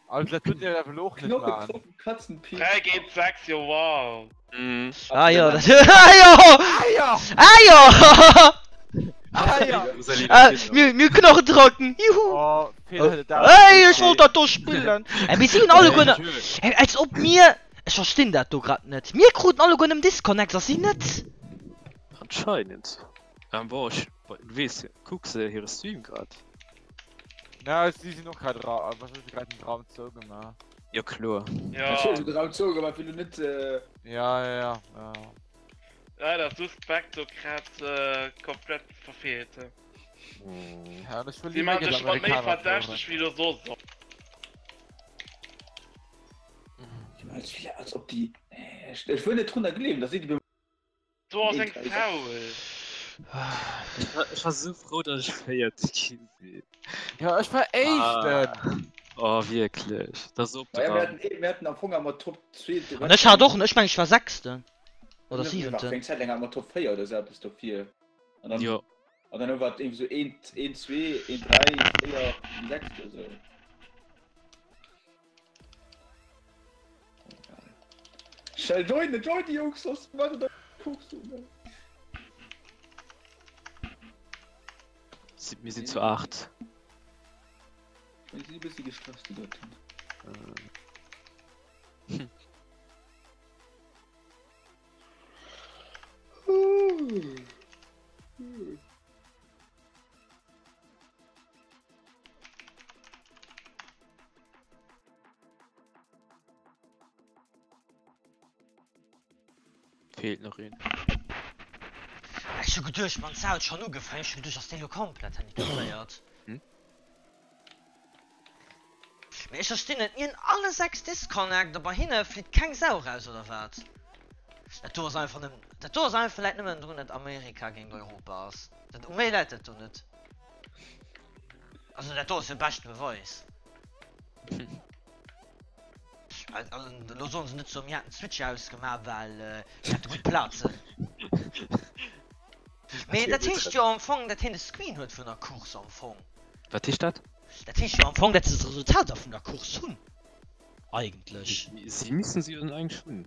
Speaker 6: Also dat tut dir awer och net
Speaker 4: Knoche
Speaker 6: man.
Speaker 4: getroffen, Katzenpiep.
Speaker 7: 3 géint 6, jo wow.
Speaker 3: Mhm.
Speaker 1: Ah jo, dat. Ah jo!
Speaker 6: Ah
Speaker 1: Ah jo!
Speaker 6: jo!
Speaker 1: Ah, mir, mir Knochen trocken! Juhu!
Speaker 6: Oh, Fehler hätte da.
Speaker 1: Ey, ech wollt dat do spillen! Ey, mir sinn alleguer. Ey, als ob mir. Ech verstinn dat do grad net. Mir kruten alleguer nem Disconnect a si net!
Speaker 3: Anscheinend. Ähm, boah, ech, du weess, kucks de hire Stream grad?
Speaker 6: Na, si sinn och grad ra, was huet grad den Raum zougemaach?
Speaker 3: Jo kloer.
Speaker 7: Ja.
Speaker 4: Natierlech huet de Raum zougemaach, fir lo net.
Speaker 6: Ja, ja, ja, ja.
Speaker 7: Leider suspekt do grad komplett verfehlt.
Speaker 6: Ja, ech wëll
Speaker 7: Si
Speaker 6: liewer
Speaker 7: man
Speaker 6: géint
Speaker 7: sech mat méi
Speaker 6: Amerikaner fueren.
Speaker 7: verdächteg wéi do soss.
Speaker 4: Als, als ob déi. Ech, ech wëll net drunner gleewen, dass si déi.
Speaker 7: Do ass eng Faul.
Speaker 3: Ech war, ech war sou frou, dass ech Véierte gi sinn.
Speaker 6: Ja, ech war Éischten!
Speaker 3: Oh, wierklech. Dat ass op de
Speaker 4: Naja, mir
Speaker 3: Rand.
Speaker 4: haten, eh, mir haten am Fong awer Top 2
Speaker 1: An ech hat och, ech meng ech war Sechsten oder Siwenten.
Speaker 4: Eng Zäit laang hat mer Top 4 oder sou eppes dofir. An dann,
Speaker 3: Jo.
Speaker 4: an dann war et irgendwie sou 1, 1, 2, 1, 3, 4, 6 oder sou. Schnell joinen, join die Jungs, sonst machen da Koks.
Speaker 3: Si, mir sinn zu 8.
Speaker 4: Ich bin ein bisschen gestresst, die Leute.
Speaker 3: Feelt nach een.
Speaker 1: Ech hu geduecht, man Sau huet schon ugefaangen, ech hu geduecht, ass dee lo komplett handicapéiert.
Speaker 3: Hm?
Speaker 1: Mee ech verstinn net, mir hunn alle 6 Disconnect a bei hinne flitt keng Sau raus oder wat? Dat do ass einfach nëmmen, dat do ass einfach läit nëmmen drun dat Amerika géint Europa ass. Dat u méi läit dat do net. Also dat do ass jo beschte Beweis. Elo soen se net sou, mir hätten d'Switch ausgemaach, well mir hätte gutt Plazen. Mee dat heescht jo am Fong, dat hien de Screen huet vun der Course am Fong.
Speaker 3: Wat heescht dat?
Speaker 1: Dat heescht jo am Fong, dat se d'Resultater vun der Course hunn. Eigentlech.
Speaker 3: Si missten se jo dann eigentlech hunn.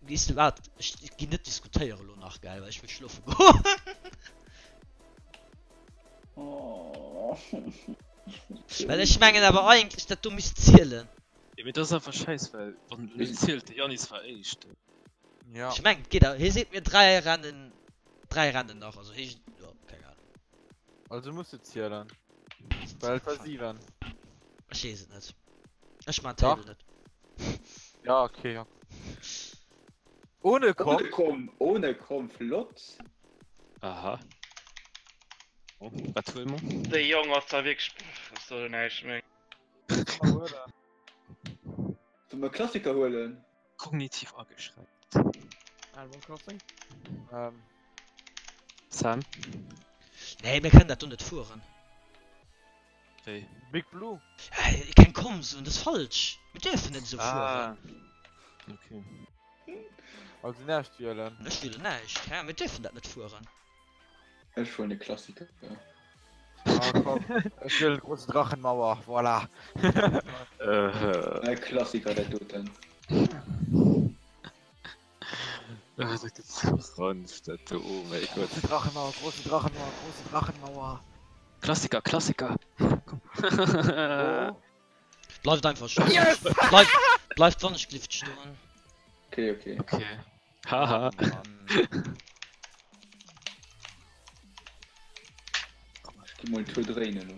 Speaker 1: Weess de wat, ech ginn net diskutéiere lo nach, gell, well ech wëll schlofe goen. Well ech mengen awer eigentlech, dat do misst zielen.
Speaker 3: Jo mee dat ass einfach schäiss, well wann et net zielt, de Yannis war éischten.
Speaker 6: Ja.
Speaker 1: Ech mengen et geet awer, hie seet mir 3 Rennen, 3 Rennen nach, also heescht, jo, keng Ahnung.
Speaker 6: Also muss et zielen. Well et war 7.
Speaker 1: Ech weess et net. Ech man Table net.
Speaker 6: Ja, okay, ja. Ohne Komm.
Speaker 4: Ohne Komm, ohne Komm, flott.
Speaker 3: Aha. Oh, wat huele mer?
Speaker 7: Dee Jong ass da wierklech, ech soen näischt méi.
Speaker 4: Soll mer Klassiker huelen?
Speaker 3: Kognitiv ageschränkt.
Speaker 2: Animal Crossing?
Speaker 6: Ähm.
Speaker 3: Sam?
Speaker 1: Nee, mir kënnen dat do net fueren.
Speaker 3: Wéi?
Speaker 6: Big Blue?
Speaker 1: Hey, keng Komms un, dat ass falsch. Mir dierfen net esou fueren.
Speaker 3: Ah. Okay.
Speaker 6: Also näischt wielen.
Speaker 1: Ech wielen näischt. Hä, mir dierfen dat net fueren.
Speaker 4: Ech huelen de Klassiker.
Speaker 6: Ah, komm. Ech wielen große Drachenmauer. Voilà.
Speaker 4: Äh, Klassiker, dat doten.
Speaker 3: Ah, dat gëtt sou ranz, dat do. Oh mäi Gott.
Speaker 6: Große Drachenmauer, große Drachenmauer, große Drachenmauer.
Speaker 3: Klassiker, Klassiker. Komm.
Speaker 6: Oh.
Speaker 1: Bleift einfach stoen.
Speaker 6: Yes!
Speaker 1: Bleift, bleift wannechglift stoen.
Speaker 4: Okay, okay.
Speaker 3: Okay. Haha.
Speaker 6: Mann.
Speaker 4: Ech gi mol en Tour dréinen elo.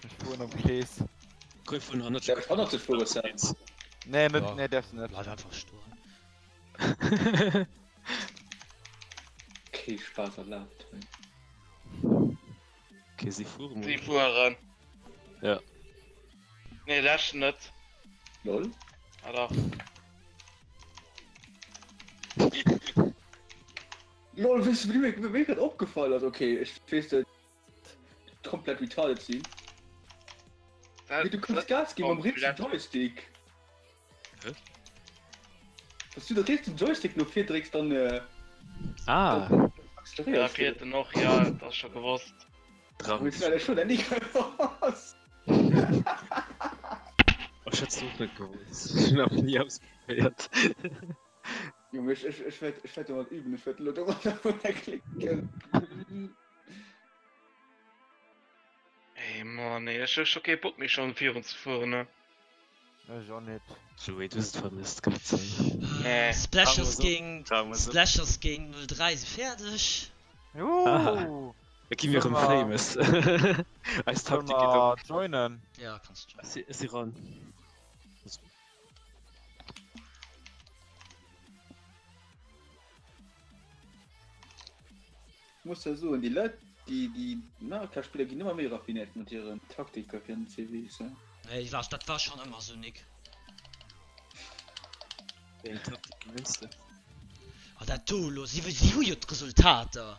Speaker 6: Ech fueren am Krees.
Speaker 3: Komm, vun 100
Speaker 4: Däerf ech 100 fuere, Sam?
Speaker 6: Nee, net,
Speaker 1: Ja.
Speaker 6: nee, däerfs du net.
Speaker 1: Bleif einfach stoen.
Speaker 4: Kee Spaass erlaabt hei.
Speaker 3: Okay, si fuere mol.
Speaker 7: Si fueren.
Speaker 3: Ja.
Speaker 7: Nee, läschen net.
Speaker 4: Lol.
Speaker 7: Ah dach.
Speaker 4: Lol, weess du, wéi mir, wéi mir grad opgefall ass? Okay, ech weess net, komplett retarded sinn. Mee du kanns Gas ginn mam rietsen Joystick.
Speaker 3: Hä?
Speaker 4: Wann du de rietsen Joystick no vir drécks, dann äh,
Speaker 3: Ah,
Speaker 4: dann
Speaker 7: Ja,
Speaker 4: acceleréierst du.
Speaker 7: fiert en och, ja, dat ass scho gewosst.
Speaker 3: Drang.
Speaker 4: Ech war schon nie gewosst.
Speaker 3: Ech hätt och net gewosst. Ech hunn awer ni ausprobéiert.
Speaker 4: Junge, ech, ech, ech werd, ech werd domat üben. Ech werd lo domat klicken.
Speaker 7: Ey, Mann, ey, ech hu scho kee Bock méi schonn virun ze fueren, ne.
Speaker 6: Ech och net.
Speaker 3: Joé, du hues et vermësst, gëff et zou.
Speaker 7: Nee.
Speaker 1: Splashers géint Splashers géint 03 si fäerdeg.
Speaker 6: Juhu!
Speaker 3: Da gi mir erëm famous. Eis Taktik geet op.
Speaker 6: Solle mer joinen?
Speaker 1: Ja, kanns joinen.
Speaker 3: Ech si ran.
Speaker 4: Muss ja soen, déi Leit. Déi déi Mario Kart Spiller ginn ëmmer méi raffinéiert mat hiren Taktiker fir den CVs he.
Speaker 1: Nee iwwerhaapt dat war schon ëmmer sou Nick.
Speaker 3: Wéi eng Taktik mengs de?
Speaker 1: Oh dat do elo, si si hu jo d'Resultater.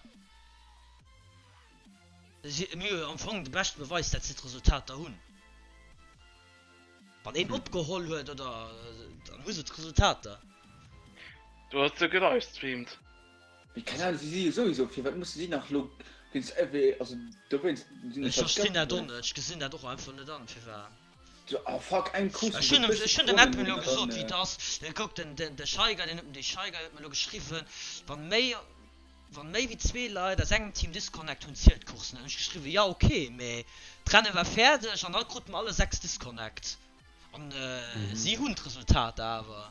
Speaker 1: Si mir hu jo am Fong de beschte Beweis dat si d'Resultater hunn. Wann een opgeholl huet oder dann hu se d'Resultater.
Speaker 7: Du hues se gelivestreamt.
Speaker 4: Mee keng Ahnung, si si jo souwisou, firwat musse si nach elo wéinst FW, also dowéinst sinn
Speaker 1: Ech verstinn dat och net, ech gesinn dat och einfach net an, firwat.
Speaker 4: Oh fuck, eng Course
Speaker 1: Ech hunn ech hunn dem Admin elo gesot wéi et ass, kuck den de Scheiger, deen huet de Scheiger huet mer elo geschriwwen, wann méi wann méi wéi zwee Leit aus engem Team Disconnect hunn, zielt d'Course net. Hunn ech geschriwwen, jo ok, mee d'Renne war fäerdeg an da krute mer alle 6 Disconnect an si hunn d'Resultater awer.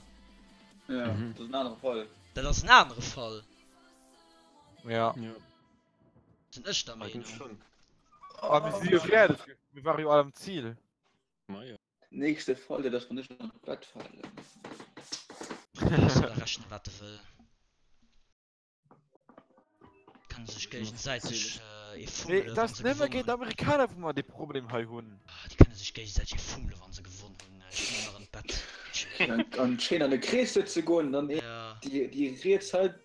Speaker 4: Jo, dat ass en anere Fall.
Speaker 1: Dat ass en anere Fall.
Speaker 6: Ja.
Speaker 1: Sinn ech der Meenung.
Speaker 6: Ah, mir si jo fäerdeg, mir ware jo all am Zil.
Speaker 3: Majo.
Speaker 4: Nächste Fall, dat ass wann ech an d'Bett falen.
Speaker 1: Ja, soll er rechnen wat e wëll. Kënne sech géigesäiteg ee
Speaker 6: Nee,
Speaker 1: fummele
Speaker 6: et
Speaker 1: wann
Speaker 6: ass
Speaker 1: se
Speaker 6: nëmme
Speaker 1: gewonnen
Speaker 6: géint
Speaker 1: hunn.
Speaker 6: Amerikaner wou mer dee Problem hei hunn.
Speaker 1: Ah, déi kënne sech géigesäiteg ee fummele wann se gewonn hunn. Ech ginn nach an d'Bett.
Speaker 4: An, an schéin an de Krees sëtze goen, dann ee
Speaker 1: Ja.
Speaker 4: déi, déi riets Hand.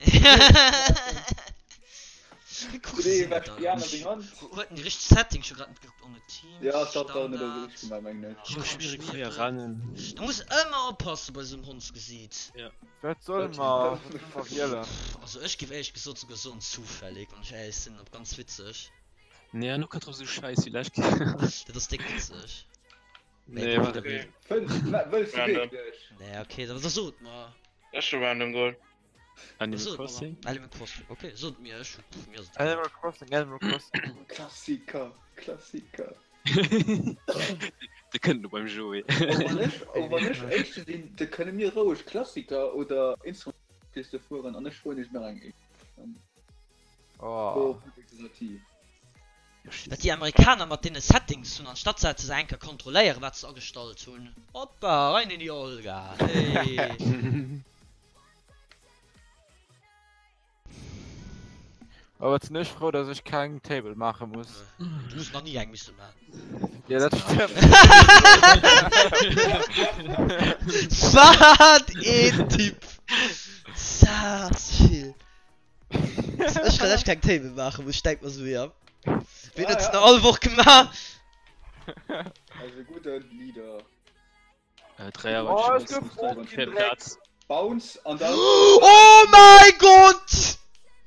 Speaker 1: Wéi kucks
Speaker 4: Dee
Speaker 1: de
Speaker 4: iwwer
Speaker 1: dann?
Speaker 4: déi aner seng Hand.
Speaker 1: Huet en déi richteg Setting? Ech hu grad net gekuckt. On a Team,
Speaker 4: Ja, ech hat dat net esou
Speaker 1: Standard.
Speaker 4: richteg gemaach, mengen ech.
Speaker 1: Ech
Speaker 3: Schwierig
Speaker 1: komm,
Speaker 3: fréier Rennen.
Speaker 1: Du muss ëmmer oppasse bei esou engem Hondsgesiit.
Speaker 3: Ja.
Speaker 6: Wat solle mer, wat solle mer wielen?
Speaker 1: Also ech giff éierlech gesot souguer soen zufällig, wann ech éierlech sinn, op ganz witzeg.
Speaker 3: Nee, an lo kënnt rëm sou Schäiss wéi lescht Kéier.
Speaker 1: Dat ass déck witzeg.
Speaker 3: Nee,
Speaker 1: Nee,
Speaker 3: wat?
Speaker 7: Okay.
Speaker 4: Fënns, wëlls du
Speaker 7: Random.
Speaker 4: wierklech?
Speaker 1: Nee, okay, da da sot mer.
Speaker 7: Ech hu random geholl.
Speaker 3: Animal
Speaker 1: Sot mer.
Speaker 3: Crossing?
Speaker 1: Animal Crossing, okay, sot mir, ech hu, mir ass et egal.
Speaker 6: Animal Crossing, Animal Crossing.
Speaker 4: Klassiker, Klassiker.
Speaker 3: De kënnt no beim Joé.
Speaker 4: Oh wann ech, oh wann ech éischte sinn, da kënne mir roueg Klassiker oder Instrumentalpiste fueren an ech fueren iech nach eng éischt.
Speaker 6: Oh.
Speaker 1: Wat déi Amerikaner mat deene Settings hunn, anstatt se se eng Kéier kontrolléieren wat se agestallt hunn. Hoppa, rein in die Olga, hey.
Speaker 6: Oh, wat sinn ech frou, dass ech keng Table maache muss.
Speaker 1: Du hues nach ni eng misse maachen.
Speaker 6: Ja, dat stëmmt.
Speaker 1: Wat een Typ! Saas vill. Ech kann echt keng Table maachen muss, ech denk mer sou, ja. Ween huet se nach all Woch gemaach?
Speaker 4: Also gudde Leader.
Speaker 3: Äh, 3
Speaker 6: Oh,
Speaker 3: Auer
Speaker 6: ech gouf
Speaker 3: op
Speaker 6: ofgedréckt.
Speaker 3: Platz.
Speaker 4: Bounce an dann.
Speaker 1: Oh mäi Gott!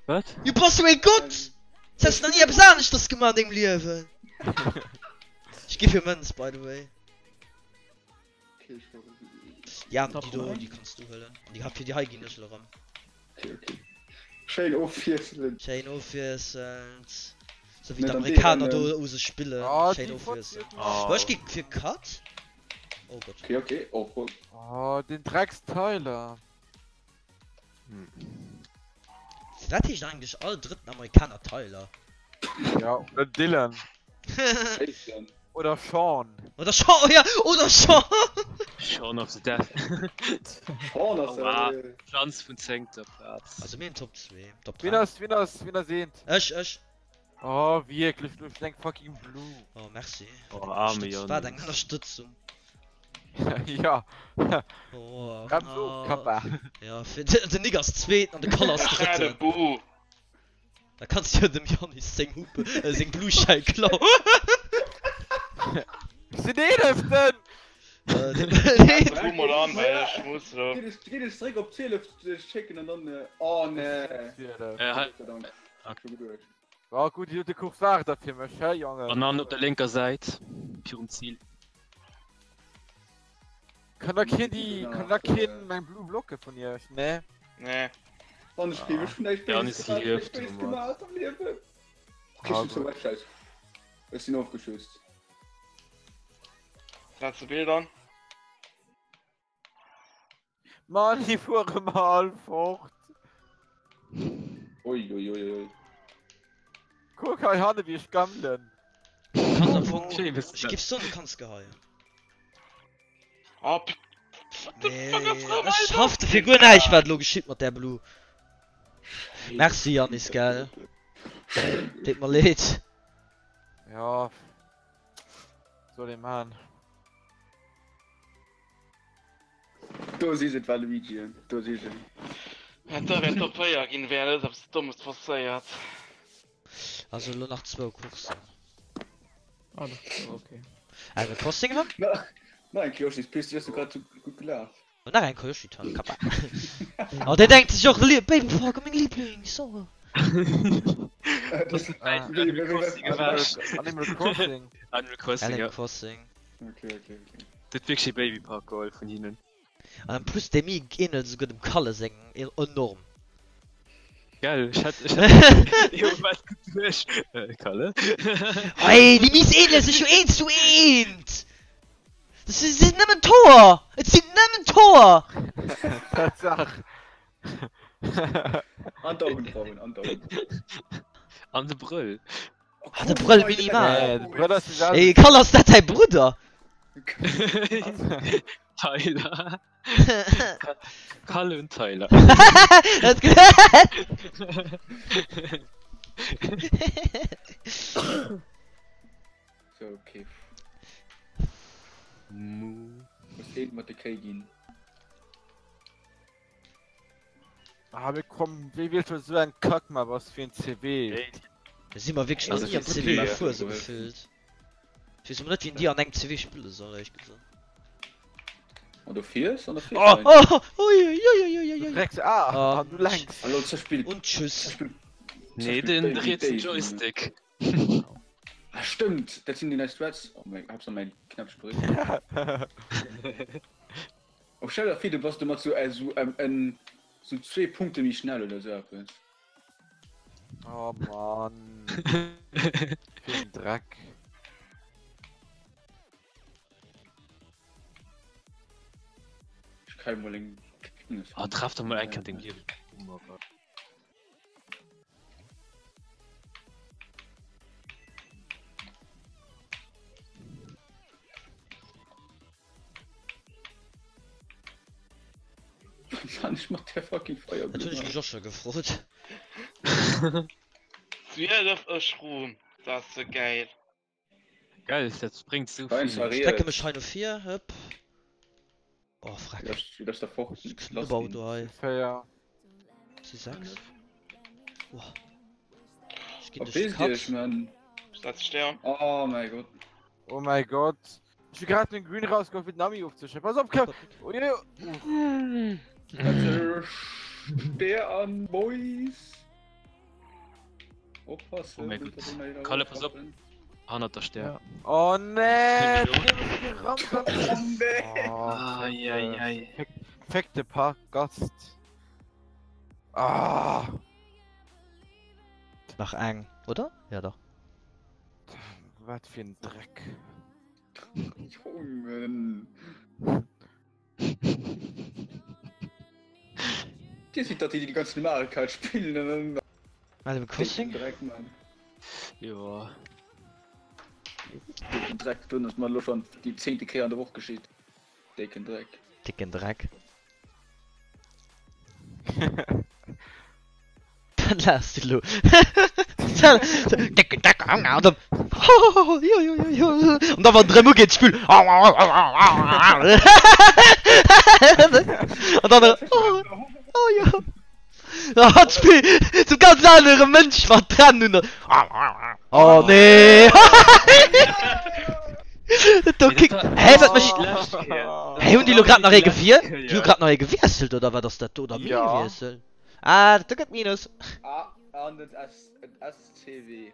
Speaker 3: Wat?
Speaker 1: Du bass jo ee Gott! S häss nach ni eppes aneschters gemaach an dengem Liewen. Ech gi fir Mënz, by the way.
Speaker 4: Okay, ich war-
Speaker 1: Ja, déi do, déi kanns du huelen. An déi fir déi hei ginn ech elo erëm.
Speaker 4: Okay, okay. Schéin ofwiesseln.
Speaker 1: Schéin ofwiesselnd. Sou wéi
Speaker 4: Net an
Speaker 1: d'Amerikaner
Speaker 4: deenen,
Speaker 1: do u sech spillen.
Speaker 6: Oh,
Speaker 1: Schéin
Speaker 6: déi
Speaker 1: ofwiesselnd.
Speaker 6: Fotze.
Speaker 3: Oh.
Speaker 1: Boah, ech gi fir Cut. Oh Gott.
Speaker 4: Okay, okay. Oh, fuck.
Speaker 6: Oh, den Drecks Tyler.
Speaker 3: Hm.
Speaker 1: Firwat heescht eigentlech all drëtten Amerikaner Tyler?
Speaker 6: Ja, oder Dylan.
Speaker 4: Jason.
Speaker 6: Oder Sean.
Speaker 1: Oder Sean, ja, oder Sean!
Speaker 3: Shaun of the Dead.
Speaker 4: Sean ass
Speaker 3: Aua.
Speaker 4: äh,
Speaker 3: Pflanz vun zéngter Plaz.
Speaker 1: Also mir hunn Top 2, Top
Speaker 6: Wien
Speaker 1: 3.
Speaker 6: ass, wien ass, wien ass eent?
Speaker 1: Ech, ech.
Speaker 6: Oh, wierklech, du eng fucking Blue.
Speaker 1: Oh, merci.
Speaker 3: Oh, arme
Speaker 1: Ënnerstëtz- Wat eng
Speaker 3: Jannis.
Speaker 1: Ënnerstëtzung.
Speaker 6: ja.
Speaker 1: Oh,
Speaker 6: Brems of,
Speaker 1: oh.
Speaker 6: Kappa.
Speaker 1: Ja, fir de, den Nick ass zweeten an de Kalle ass
Speaker 7: Schade,
Speaker 1: drëtten.
Speaker 7: Buh.
Speaker 1: Da kanns du jo dem Jannis seng Hupe, äh, seng Blue Shell klauen.
Speaker 6: Ech sinn eeleften!
Speaker 1: Äh, den, den,
Speaker 7: Fu mol an, well ech muss lo.
Speaker 4: Geet es, geet es zeréck op 12 schécken an dann. Äh, oh nee.
Speaker 3: Äh, hei.
Speaker 4: Gott sei Dank. Schon geduecht.
Speaker 6: Oh gutt, déi dote Course war et da fir mech, hä Jongen?
Speaker 3: Banann op der lénker Säit, virum Zil.
Speaker 6: Kann da keen déi, kann da keen meng Blue blocke vun iech, nee?
Speaker 7: Nee.
Speaker 4: Wann ech gleef, ech hunn näischt
Speaker 3: Ja,
Speaker 4: Béises
Speaker 3: Janis
Speaker 4: gemaach,
Speaker 3: lieft
Speaker 4: näischt Béises
Speaker 3: domat.
Speaker 4: gemaach am Liewen. Okay, ech sinn zu Website. Ech sinn ofgeschützt.
Speaker 7: Setz de Bild an.
Speaker 6: Mann, déi fuere mer all fort.
Speaker 4: Ui, ui, ui, ui.
Speaker 6: Kuck hei hanne wéi ech gammelen.
Speaker 1: Kanns am Fong,
Speaker 3: Schéi bist
Speaker 1: ech
Speaker 3: du.
Speaker 1: giff soen, du kanns geheien.
Speaker 7: Oh, p- what the
Speaker 1: Nee,
Speaker 7: fuck ass rëm,
Speaker 1: ech
Speaker 7: Alter?
Speaker 1: hafte fir guer näischt wat elo geschitt mat där Blue. Merci Yannis, gell. Deet mer leed.
Speaker 6: Ja. Soll ee man.
Speaker 4: Do si se, d'Waluigien. Do si se.
Speaker 7: Wenn da wär Top 4 ginn, wär net eppes Dommes passéiert.
Speaker 1: Also elo nach zwou Courssen.
Speaker 2: Ah, das, okay.
Speaker 1: Animal Crossing erëm?
Speaker 4: Nach eng Yoshi's Piss, déi hues du grad sou gutt gelaf.
Speaker 1: Oh, nach eng Yoshi Turn, kappa. Oh, dee denkt sech och, Baby Park, meng Lieblings, oh.
Speaker 3: Animal Crossing.
Speaker 6: Animal Crossing.
Speaker 3: Animal Crossing,
Speaker 1: Animal
Speaker 3: ja.
Speaker 1: Crossing.
Speaker 4: Okay, okay, okay.
Speaker 3: Dat wierklech ee Baby Park geholl vun hinnen.
Speaker 1: An en plus dee Mii ähnelt esouguer dem Kalle sengem enorm.
Speaker 3: Gell, ech hätt ech hätt ee Moment geduecht, äh, Kalle?
Speaker 1: Hey, déi Miis ähnele sech jo eent zu eent! Dat sinn nëmmen d'Hoer! Et sinn nëmmen d'Hoer!
Speaker 6: Tatsaach.
Speaker 4: An d'Augenbrauen, an d'Augenbrauen.
Speaker 3: An de Brëll.
Speaker 1: Ah, de Brëll minimal.
Speaker 6: Nee, de Brëll ass déi
Speaker 1: Ey, Kalle, ass dat däi Brudder?
Speaker 3: Tyler. Kalle und Tyler.
Speaker 1: Dat
Speaker 4: So, okay.
Speaker 3: Mu.
Speaker 4: Muss een mat de Kéi ginn.
Speaker 6: Ah, mir kommen, wéi wielt scho sou eng Kackmap ass fir en CW?
Speaker 1: Si mer wierklech nach ni am CW gefuer, sou gefillt. Ech weess emol net wien déi an engem CW spille soll, éierlech gesot.
Speaker 4: An du fiers an der fiers
Speaker 1: Oh, oh, uiuiuiuiui.
Speaker 6: Drecks, ah, an du lenks.
Speaker 4: Hallo, zerspillt.
Speaker 1: Und tschüss.
Speaker 3: Nee, den rietsen Joystick.
Speaker 4: Ah, stëmmt, dat sinn déi nei Strats. Oh mein, hab's an mäin Knäppche gedréckt. Oh, stell der vir, du bass domat sou, äh, sou, ähm, en, sou zwee Punkte méi schnell oder sou eppes.
Speaker 6: Oh Mann. Fir en Dreck.
Speaker 4: Ech kréie mol eng.
Speaker 3: Ah, treff doch mol eng Kéier deng Liewen.
Speaker 4: Kann ich mat der fucking Feuer
Speaker 1: Dat hunn ech mech och scho gefrot.
Speaker 7: 12 ech Ruhm, dat ass sou geil.
Speaker 3: Geil, dat bréngt sou
Speaker 4: Fein,
Speaker 3: vill.
Speaker 4: sorry.
Speaker 1: Ech drecke mech hei no vir, hëpp. Oh freck.
Speaker 4: Lass der fort.
Speaker 1: Knubberauto hei.
Speaker 6: 4.
Speaker 1: Si 6. Oh. Ech ginn
Speaker 4: Verpiss
Speaker 1: duerch de Cut.
Speaker 4: dich, Mann.
Speaker 7: Setz Stern.
Speaker 4: Oh mein Gott.
Speaker 6: Oh mein Gott. Ech hu grad den Green rausgeholl fir den Ami ofzeschécken. Pass op, Kev! Oh, jo, jo.
Speaker 4: Speer an, Boys. Oppassen.
Speaker 3: Oh mein Gott. Kalle, pass op. Hannert der Stär.
Speaker 6: Oh nee!
Speaker 4: Oh nee.
Speaker 3: Ai, ai, ai.
Speaker 6: Fick de Parkgast. Ah!
Speaker 1: Nach eng, oder? Ja, dach.
Speaker 6: Wat fir en Dreck.
Speaker 4: Jongen. Dir sidd dat déi die ganzen Mario Kart spillen an dann
Speaker 1: Animal Crossing?
Speaker 4: Dreck man.
Speaker 3: Jo.
Speaker 4: Dicken Dreck dun ass man lo schon déi zehnte Kéier an der Woch geschitt. Dicken Dreck.
Speaker 1: Dicken Dreck. Dann laachs du elo. Dicken Dreck an dann jo jo jo jo an da wann et erëm ugeet d'Spill an dann oh jo ah d'Spill zum ganz anere Mënsch mat Tränen un der oh nee Dat do kickt hä wat mécht hä hunn déi elo grad nach ee gewier déi hu grad nach ee gewiesselt oder wat ass dat do oder mir gewiesselt ah dat do gëtt Minus.
Speaker 4: Ah an den S SCW.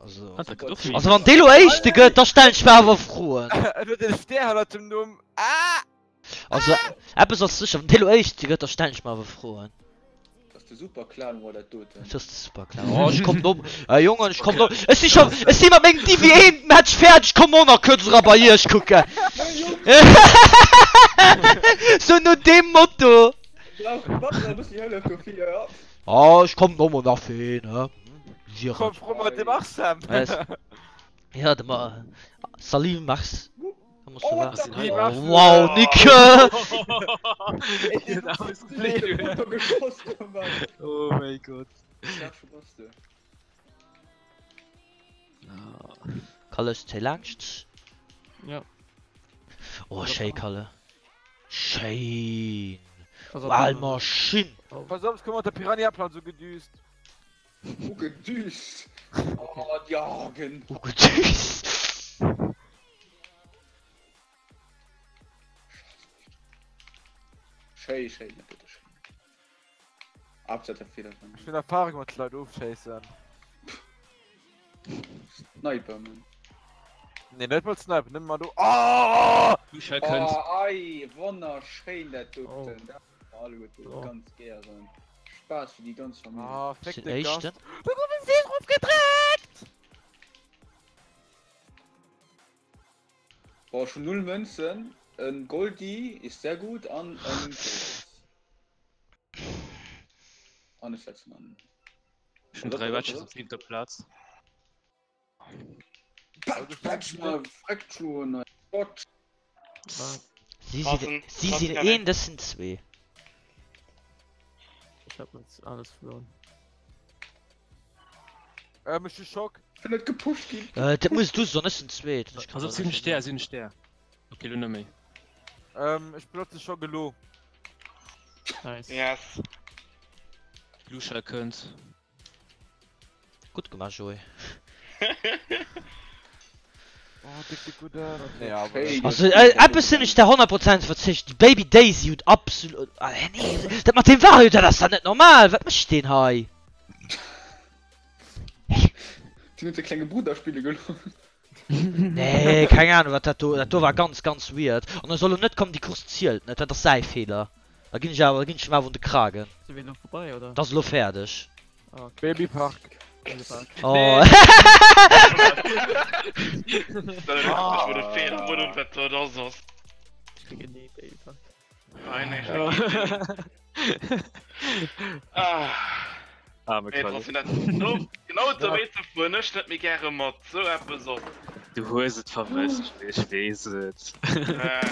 Speaker 1: Also, also wann dee lo éischte gëtt, da stellen ech mir awer Froen.
Speaker 6: Et huet en Stär hannert dem Numm. Ah!
Speaker 1: Also eppes ass sécher, wann dee lo éischte gëtt, da stellen ech mir awer Froen.
Speaker 4: Dat ass de Superclan war dat doten.
Speaker 1: Dat ass de Superclan. Oh, ech komm no. Äh, Jongen, ech komm no. Ech si scho, ech si mat mengem Divi 1 Match fäerdeg, komm och nach kuerz era bei iech kucken. Sou no deem Motto.
Speaker 4: Brauch Butler e bëssi Hëllef dofir, ja.
Speaker 1: Oh, ech komm no mol nach fir een, hä?
Speaker 6: Komm, fro mol de Marcel.
Speaker 1: Ja, de Ma Salut Mars. Comment ça
Speaker 4: Oh,
Speaker 1: va?
Speaker 4: what the
Speaker 6: Hey,
Speaker 1: Oh,
Speaker 6: Mars.
Speaker 1: wow, Nick!
Speaker 4: Geschoss, Mann.
Speaker 3: Oh mein Gott.
Speaker 4: Sag schon, was du.
Speaker 1: Kalle ass hei laanscht.
Speaker 2: Ja.
Speaker 1: Oh schéi Kalle. Schéin. Al Maschinn.
Speaker 6: Pass op, es koum mat der Piranha-Plant sou gedüst.
Speaker 4: Ugedüst. Oh, déi Argen.
Speaker 1: Ugedüst.
Speaker 4: Schéi, schéi, net bitte schéi. Abseits Fehler.
Speaker 6: Ech hunn Erfahrung mat Leit ofschéissen.
Speaker 4: Sniper, man.
Speaker 6: Nee, net mal Sniper, nëmme mal do. Oh!
Speaker 3: Lucia kënnt.
Speaker 4: Oh, ei, wonnerschéin dat doten. Oh. Dat alleguerte oh. ganz gären. Spaß fir déi ganz Familie.
Speaker 6: Ah, fick
Speaker 1: Den
Speaker 6: de Gast.
Speaker 1: éischten.
Speaker 6: Du gouf en Seel drauf gedréckt!
Speaker 4: Boah, schon null Münzen. En Goldie ist sehr gut an en Gold. An ech setzen an.
Speaker 3: Ech hunn 3 Wedges op siwenter Plaz.
Speaker 4: Patsch, patsch, mal Frakturen, Gott.
Speaker 1: Si sinn, si sinn een, dës sinn zwee.
Speaker 2: Ich hab jetzt alles verloren.
Speaker 6: Ähm, ech hu Schock.
Speaker 4: Bin net gepusht ginn.
Speaker 1: Äh, dat muss du soen, ech sinn zweet. Ech kann
Speaker 3: Pass op, si hunn Stär, si hunn Stär. Okay, lo net méi.
Speaker 6: Ähm, ech benotze Schock elo.
Speaker 2: Nice.
Speaker 7: Yes.
Speaker 3: Lucia kënnt.
Speaker 1: Gutt gemaach, Joé.
Speaker 6: Oh, dick, dick, gudde. Nee, awer.
Speaker 4: Schéi.
Speaker 1: Also, äh, eppes sinn ech der 100% iwwerzeegt, déi Baby Daisy huet absolut. Ah, nee, dat mat deem Wario, dat ass da net normal! Wat mécht deen hei?
Speaker 4: Den huet säi klenge Brudder spille gelooss.
Speaker 1: Nee, keng Ahnung wat dat do, dat do war ganz ganz weird. An e soll lo net kommen, déi Course zielt net, dat ass säi Feeler. Da ginn ech awer, da ginn ech em awer un de Kragen.
Speaker 2: Si mir elo vorbei oder?
Speaker 1: Dat ass elo fäerdeg.
Speaker 2: Ah, okay.
Speaker 6: Babypark.
Speaker 2: Babypark.
Speaker 1: Oh.
Speaker 2: Ich kriege nie Babypark.
Speaker 7: Nein, nee, ah.
Speaker 3: Arme
Speaker 7: Nee,
Speaker 3: Kalle.
Speaker 7: trotzdem, dat, no, genau do wéi ze fueren ech net méi gäre mat, sou eppes ass.
Speaker 3: Du hues et verwëscht, ech weess et.
Speaker 7: Äh.